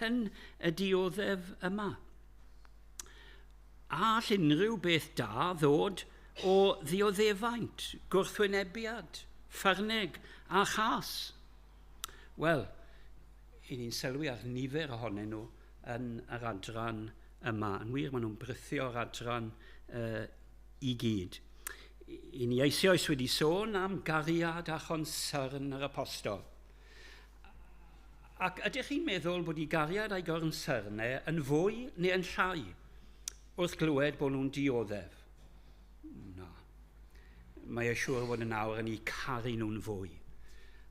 yn y dioddef yma? All unrhyw beth da ddod o ddioddefaint, gwrthwynebiad, ffyrnig a chas? Wel, i ni'n sylwi ar nifer ohonyn nhw yn yr adran yma. Yn wir, maen nhw'n brythio'r adran i gyd. I ni eisoes wedi sôn am gariad a chonsern yr apostol. Ac ydych chi'n meddwl bod ei gariad a'i goncernau yn fwy neu yn llai wrth glywed bod nhw'n dioddef? Na. Mae e siŵr fod yn awr yn eu caru nhw'n fwy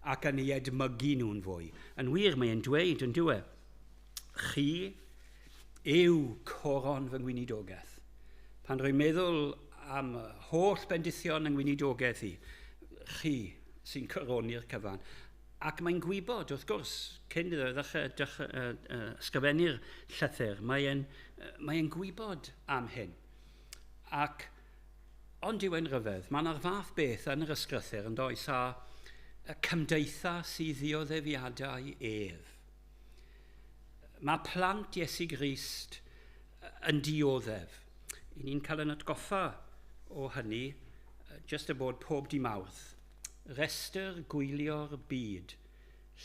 ac yn ei edmygu nhw'n fwy. Yn wir, mae e'n dweud yn dyw e, chi yw coron fy ngweinidogaeth. Pan rwy'n meddwl am holl bendithion yng ngweinidogaeth i, chi sy'n coroni'r cyfan. Ac mae'n gwybod, wrth gwrs, cyn iddo ddechrau ysgrifennu'r llythyr, mae gwybod am hyn. Ac ond yw e'n rhyfedd, mae yna'r fath beth yn yr ysgrythyr yn does a y cymdeithas i ddioddefiadau ef. Mae plant Iesu Grist yn dioddef. I ni'n cael yn atgoffa o hynny jyst y bod pob di Mawrth. Restr gwylio'r byd,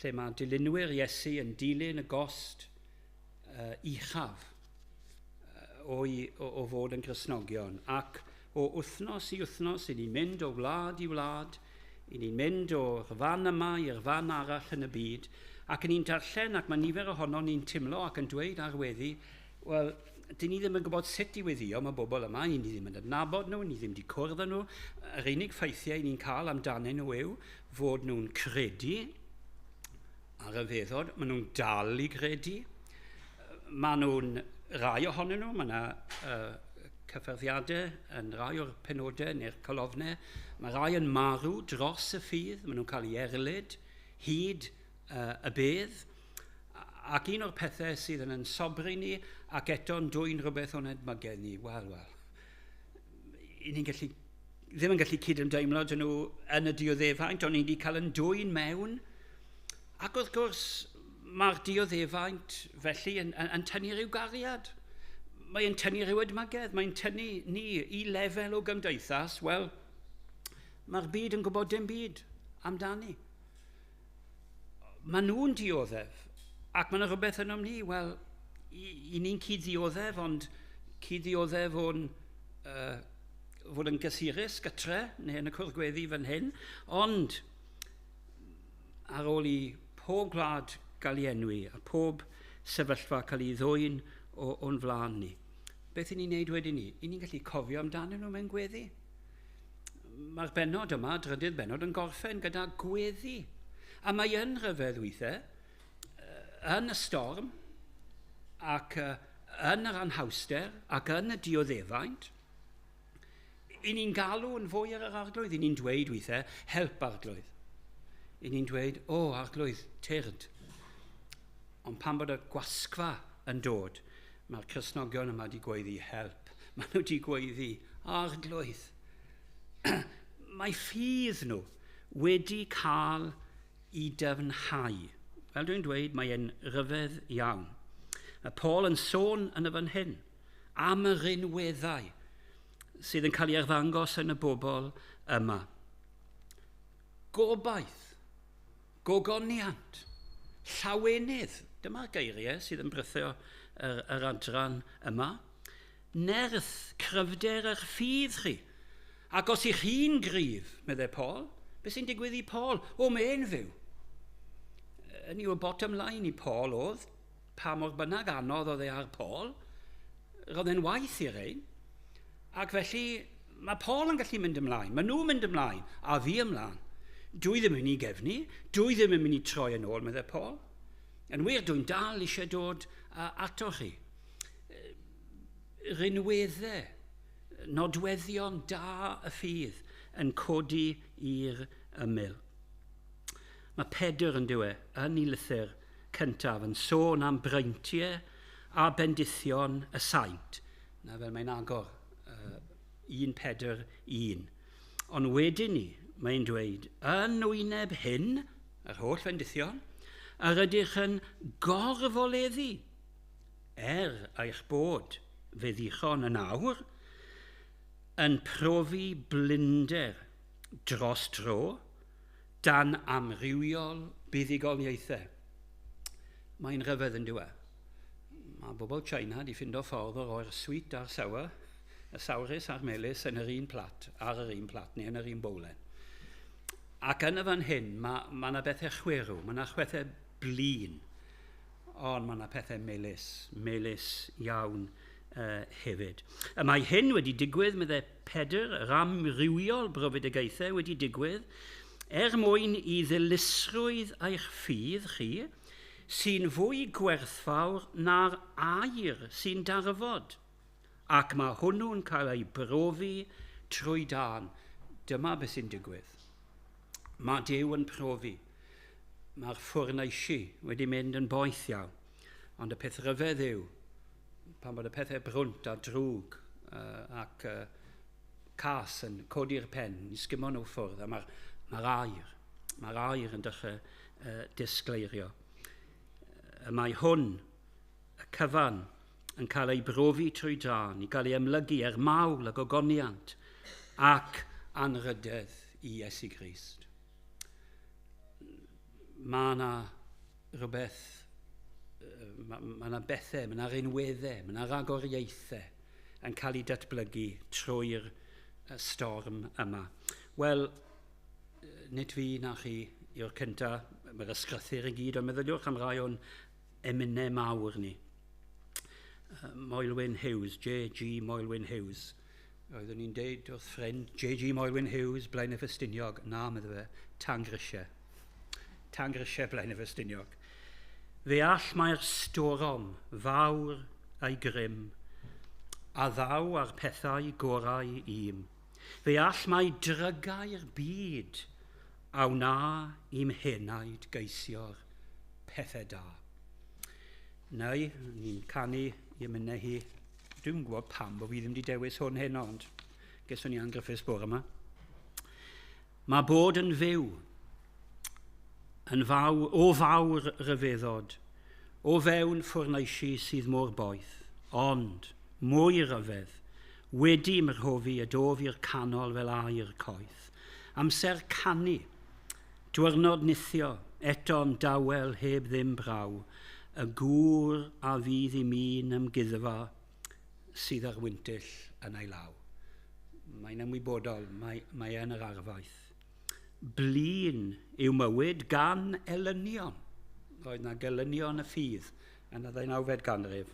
lle mae dilynwyr Iesu yn dilyn y gost uchaf o fod yn Gristnogion. Ac o wythnos i wythnos, i ni'n mynd o wlad i wlad, i ni'n mynd o'r fan yma i'r fan arall yn y byd, ac ni'n darllen, ac mae nifer ohono ni'n timlo ac yn dweud ar weddi, wel, dyn ni ddim yn gwybod sut i weddio mae bobl yma, ni ddim yn adnabod nhw, ni ddim wedi cwrdd â nhw. Yr unig ffeithiau ni'n cael amdanyn nhw yw fod nhw'n credu ar y feddod, maen nhw'n dal i gredu, maen nhw'n rai ohonyn nhw, mae yna cyffyrddiadau yn rai o'r penodau neu'r colofnau, mae rai yn marw dros y ffydd, maen nhw'n cael ei erlid hyd y bedd. Ac un o'r pethau sydd yn sobri ni ac eto'n dwyn rhywbeth o'n edmygedd ni, wel, i ni'n gallu, ddim yn gallu cydymdeimlo dyn nhw yn y dioddefaint, ond ni wedi cael yn dwyn mewn. Ac wrth gwrs, mae'r dioddefaint felly yn tynnu rhyw gariad. Mae'n tynnu rhyw edmygedd, mae'n tynnu ni i lefel o gymdeithas. Wel, mae'r byd yn gwybod dim byd amdani. Maen nhw'n dioddef, ac mae yna rhywbeth ynom ni, wel, i ni'n cyd-ddioddef, ond cyd-ddioddef o'n fod yn gysurus gytre, neu yn y cwrdd gweddi fan hyn, ond ar ôl i pob gwlad gael ei enwi, a pob sefyllfa cael ei ddwyn o'n flaen ni, beth i ni'n neud wedyn ni? I ni'n gallu cofio amdanyn nhw mewn gweddi. Mae'r bennod yma, drydydd bennod, yn gorffen gyda gweddi. A mae yn rhyfedd weithiau, yn y storm, ac yn yr anhawster, ac yn y dioddefaint, i ni'n galw yn fwy ar yr arglwydd. I ni'n dweud weithiau, help arglwydd. I ni'n dweud, o, arglwydd, tyrd. Ond pan bod y gwasgfa yn dod, mae'r Cristnogion yma wedi gweiddi help. Maen nhw wedi gweiddi arglwydd. Mae ffydd nhw wedi cael i dyfnhau. Fel dwi'n dweud, mae e'n rhyfedd iawn. Mae Paul yn sôn yn y fan hyn am y rinweddau sydd yn cael ei arddangos yn y bobl yma. Gobaith, gogoniant, llawenydd. Dyma'r geiriau sydd yn brythio yr adran yma. Nerth, cryfder eich ffydd chi. Ac os ych chi'n gryf, meddai Paul, beth sy'n digwydd i Paul? O, mae'n fyw. Yn yw y bottom line i Paul oedd, pa mor bynnag anodd oedd e ar Paul, roedd e'n waith i'r ein. Ac felly mae Paul yn gallu mynd ymlaen, mae nhw'n mynd ymlaen, a fi ymlaen. Dwi ddim yn mynd i gefnu, dwi ddim yn mynd i troi yn ôl, meddai Paul. Yn wir, dwi'n dal eisiau dod ato chi. Rinweddau, nodweddion da y ffydd yn codi i'r ymyl. Mae Pedr yn diwe, yn ei lythyr cyntaf, yn sôn am breintiau a bendithion y saint. Na fel mae'n agor, 1 Pedr 1. Ond wedyn ni, mae'n dweud, yn wyneb hyn, yr holl fendithion, yr ydych yn gorfoleddu, eich bod fe ddichon yn awr, yn profi blinder dros dro dan amrywiol buddugoliaethau. Mae'n rhyfedd yn diwe. Mae bobl China wedi ffindo ffordd o roi'r sweet a'r sour, y sawrus a'r melys yn yr un plat, ar yr un plat neu yn yr un bowlen. Ac yn y fan hyn, mae yna bethau chwerw, mae yna chwethau blin, ond mae yna pethau melys, melys iawn hefyd. Y mae hyn wedi digwydd, meddai Pedr, yr amrywiol brofedigaethau wedi digwydd, er mwyn i ddilysrwydd eich ffydd chi, sy'n fwy gwerthfawr na'r aur sy'n darfod. Ac mae hwnnw'n cael ei brofi trwy dân. Dyma beth sy'n digwydd. Mae Duw yn profi. Mae'r ffwrneisi wedi mynd yn boeth iawn. Ond y peth rhyfedd yw, pan bod y pethau brwnt a drwg ac cas yn codi'r pen, i sgymo nhw ffwrdd, a mae'r aur yn dechrau disgleirio. Mae hwn, y cyfan, yn cael ei brofi trwy dân, i gael ei amlygu er mawl a gogoniant ac anrhydedd i Iesu Grist. Mae yna rhywbeth, mae yna bethau, mae yna rinweddau, mae yna ragoriaethau yn cael ei datblygu trwy'r storm yma. Wel, nid fi na chi yw'r cyntaf, mae'r ysgrythur i gyd, ond meddyliwch am rai o'n emynau mawr ni. Moelwyn Hughes, J.G. Moelwyn Hughes. Oeddwn ni'n deud wrth ffrind, J.G. Moelwyn Hughes, Blaenau Ffestiniog. Na, medde fe, Tangrysiau. Tangrysiau Blaenau Ffestiniog. Fe all mae'r storom fawr a'i grym, a ddaw ar pethau gorau i'm. Fe all mae drygau'r byd a wna i'm henaid geisio'r pethau da. Neu, ni'n canu i emynau hi. Dwi'n gwybod pam bod fi ddim wedi dewis hwn heno, ond geswn ni angryffus bore yma. Mae bod yn fyw, yn fawr, o fawr ryfeddod, o fewn ffwrneisi sydd mor boeth, ond mwy ryfedd, wedi mrhofi y dof i'r canol fel aur coeth. Amser canu, dwyrnod nithio, eto'n dawel heb ddim braw, y gŵr a fydd i mi'n ymguddfa sydd ar wyntyll yn ei law. Mae'n ymwybodol, mae yn yr arfaeth. Blin yw mywyd gan elynion. Roedd na gelynion y ffydd yn y 19fed ganrif.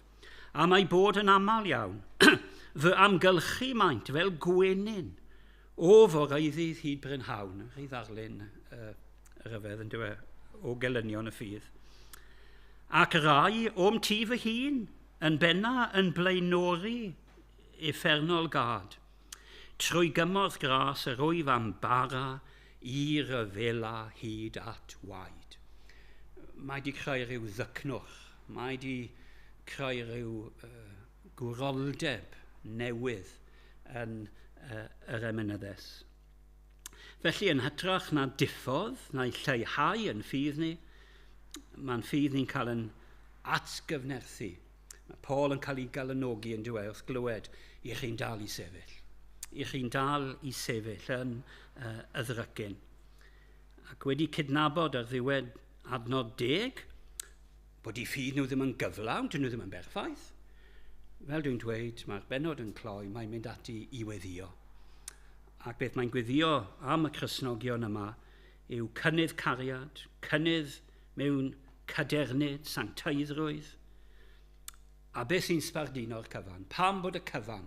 A mae bod yn aml iawn. Fy amgylchu maint fel gwenyn o foreiddydd hyd brynhawn. Rhy ddarlun rhyfedd yn dywe o gelynion y ffydd. Ac rai o'm tŷ fy hun yn benna yn blaenori uffernol gad. Trwy gymorth gras yr wyf am bara i ryfela hyd at waed. Mae di creu rhyw ddycnwch, mae di creu rhyw gwroldeb newydd yn yr emynyddes. Felly yn hytrach na diffodd, na'i lleihau yn ffydd ni, mae'n ffydd ni'n cael yn atgyfnerthu. Mae Paul yn cael ei galanogi yn diwedd wrth glywed i chi'n dal i sefyll. I chi'n dal i sefyll yn y ddrycin. Ac wedi cydnabod ar ddiwedd adnod 10, bod eu ffydd nhw ddim yn gyflawn, dyn nhw ddim yn berffaith. Fel dwi'n dweud, mae'r bennod yn cloi, mae'n mynd ati i weddio. Ac beth mae'n gweddio am y Cristnogion yma yw cynnydd cariad, cynnydd mewn cadernid, sanctaiddrwydd. A beth sy'n sbarduno'r cyfan? Pam bod y cyfan?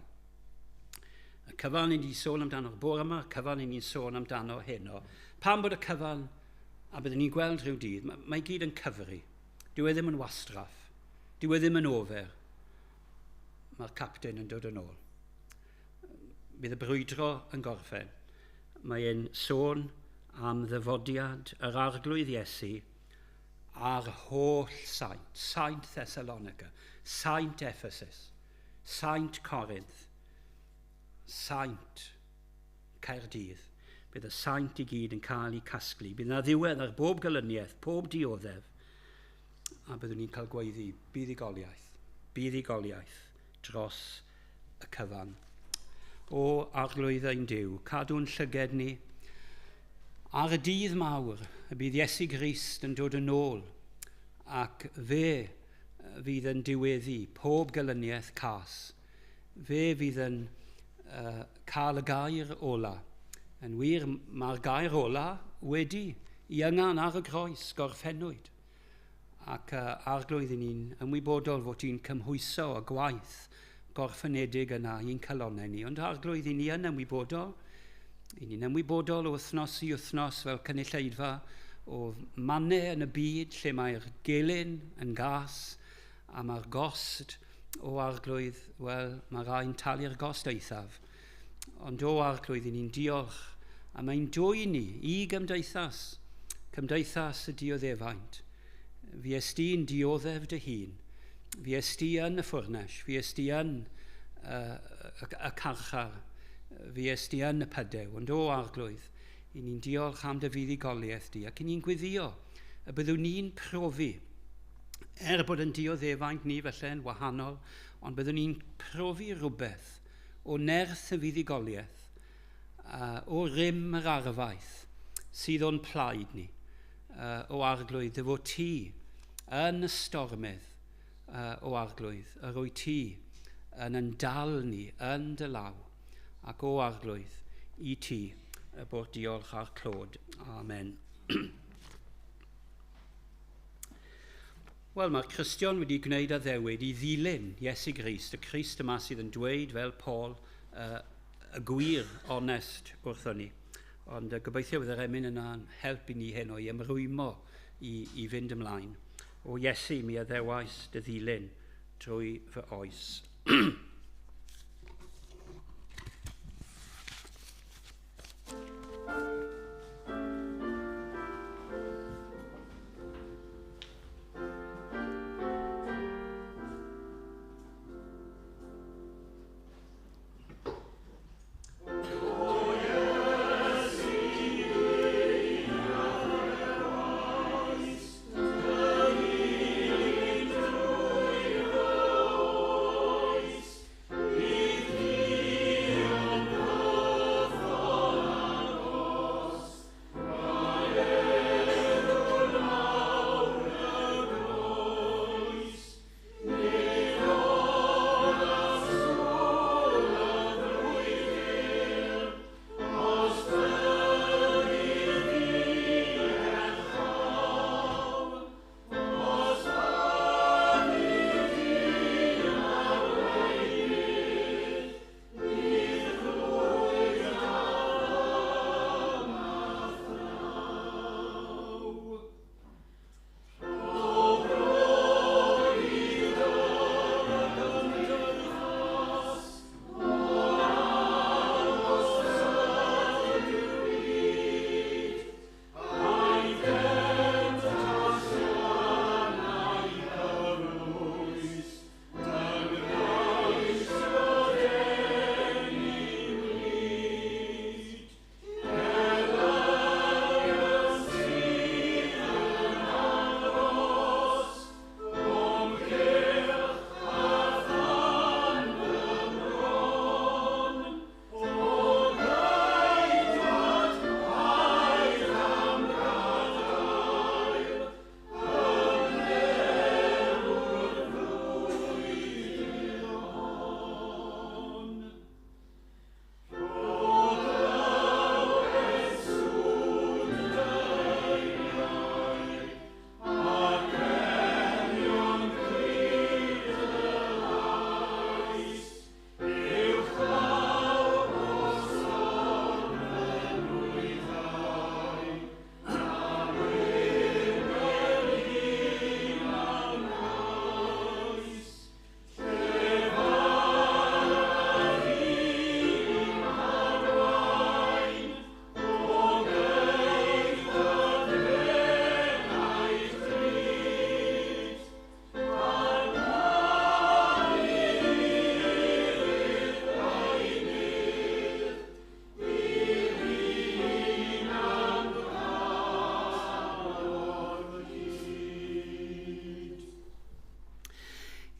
Y cyfan ni'n sôn amdano'r bore yma, y cyfan ni'n sôn amdano heno. Pam bod y cyfan, a byddwn ni'n gweld rhyw dydd, mae gyd yn cyfri. Dyw e ddim yn wastraff. Dyw e ddim yn ofer. Mae'r capten yn dod yn ôl. Bydd y brwydro yn gorffen. Mae e'n sôn am ddyfodiad yr Arglwydd Iesu a'r holl saint. Saint Thessalonica, Saint Ephesus, Saint Corinth, Saint Caerdydd. Bydd y saint i gyd yn cael eu casglu. Bydd yna ddiwedd ar bob gelyniaeth, pob dioddef, a byddwn ni'n cael gweiddi buddugoliaeth, buddugoliaeth dros y cyfan. O Arglwydd ein Duw, cadw'n llyged ni ar y dydd mawr y bydd Iesu Grist yn dod yn ôl, ac fe fydd yn diweddu pob gelyniaeth cas. Fe fydd yn cael y gair ola. Yn wir, mae'r gair ola wedi i yngan ar y groes gorffennwyd. Ac Arglwydd, i ni'n ymwybodol fod ti'n cymhwyso y gwaith gorffenedig yna i'n calonnau ni. Ond Arglwydd, i ni yn ymwybodol, i ni'n ymwybodol o wythnos i wythnos fel cynulleidfa o mannau yn y byd lle mae'r gelyn yn gas a mae'r gost o Arglwydd, wel, mae rhai'n talu'r gost eithaf. Ond o Arglwydd, i ni'n diolch a mae'n dwyn ni i gymdeithas, cymdeithas y dioddefaint. Fi esti'n dioddef dy hun, fi esti yn y ffwrnes, fi esti yn y carchar, fi esti yn y pydew. Ond o Arglwydd, i ni'n diolch am dy fuddugoliaeth di, ac i ni'n gweddio y byddwn ni'n profi, er bod yn dioddefaint ni felly yn wahanol, ond byddwn ni'n profi rhywbeth o nerth y fuddugoliaeth, o rym yr arfaeth sydd o'n plaid ni, o Arglwydd, dy fod ti yn y stormydd, o Arglwydd, yr wyt ti yn dal ni yn dy law, ac o Arglwydd, i ti y bod diolch a'r clod. Amen. Wel, mae'r Cristion wedi gwneud addewid i ddilyn Iesu Grist, y Crist yma sydd yn dweud fel Paul y gwir onest wrthon ni. Ond gobeithio bydd yr emyn yna'n help i ni heno i ymrwymo i fynd ymlaen. O Iesu, mi addewais dy ddilyn drwy fy oes.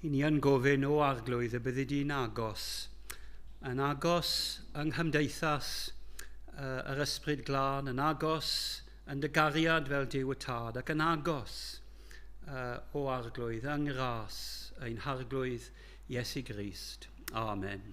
I ni yn gofyn o Arglwydd y byddi di'n agos, yn agos yng nghymdeithas yr Ysbryd Glân, yn agos yn dy gariad fel Duw y Tad, ac yn agos o Arglwydd yng ngras ein Harglwydd Iesu Grist. Amen.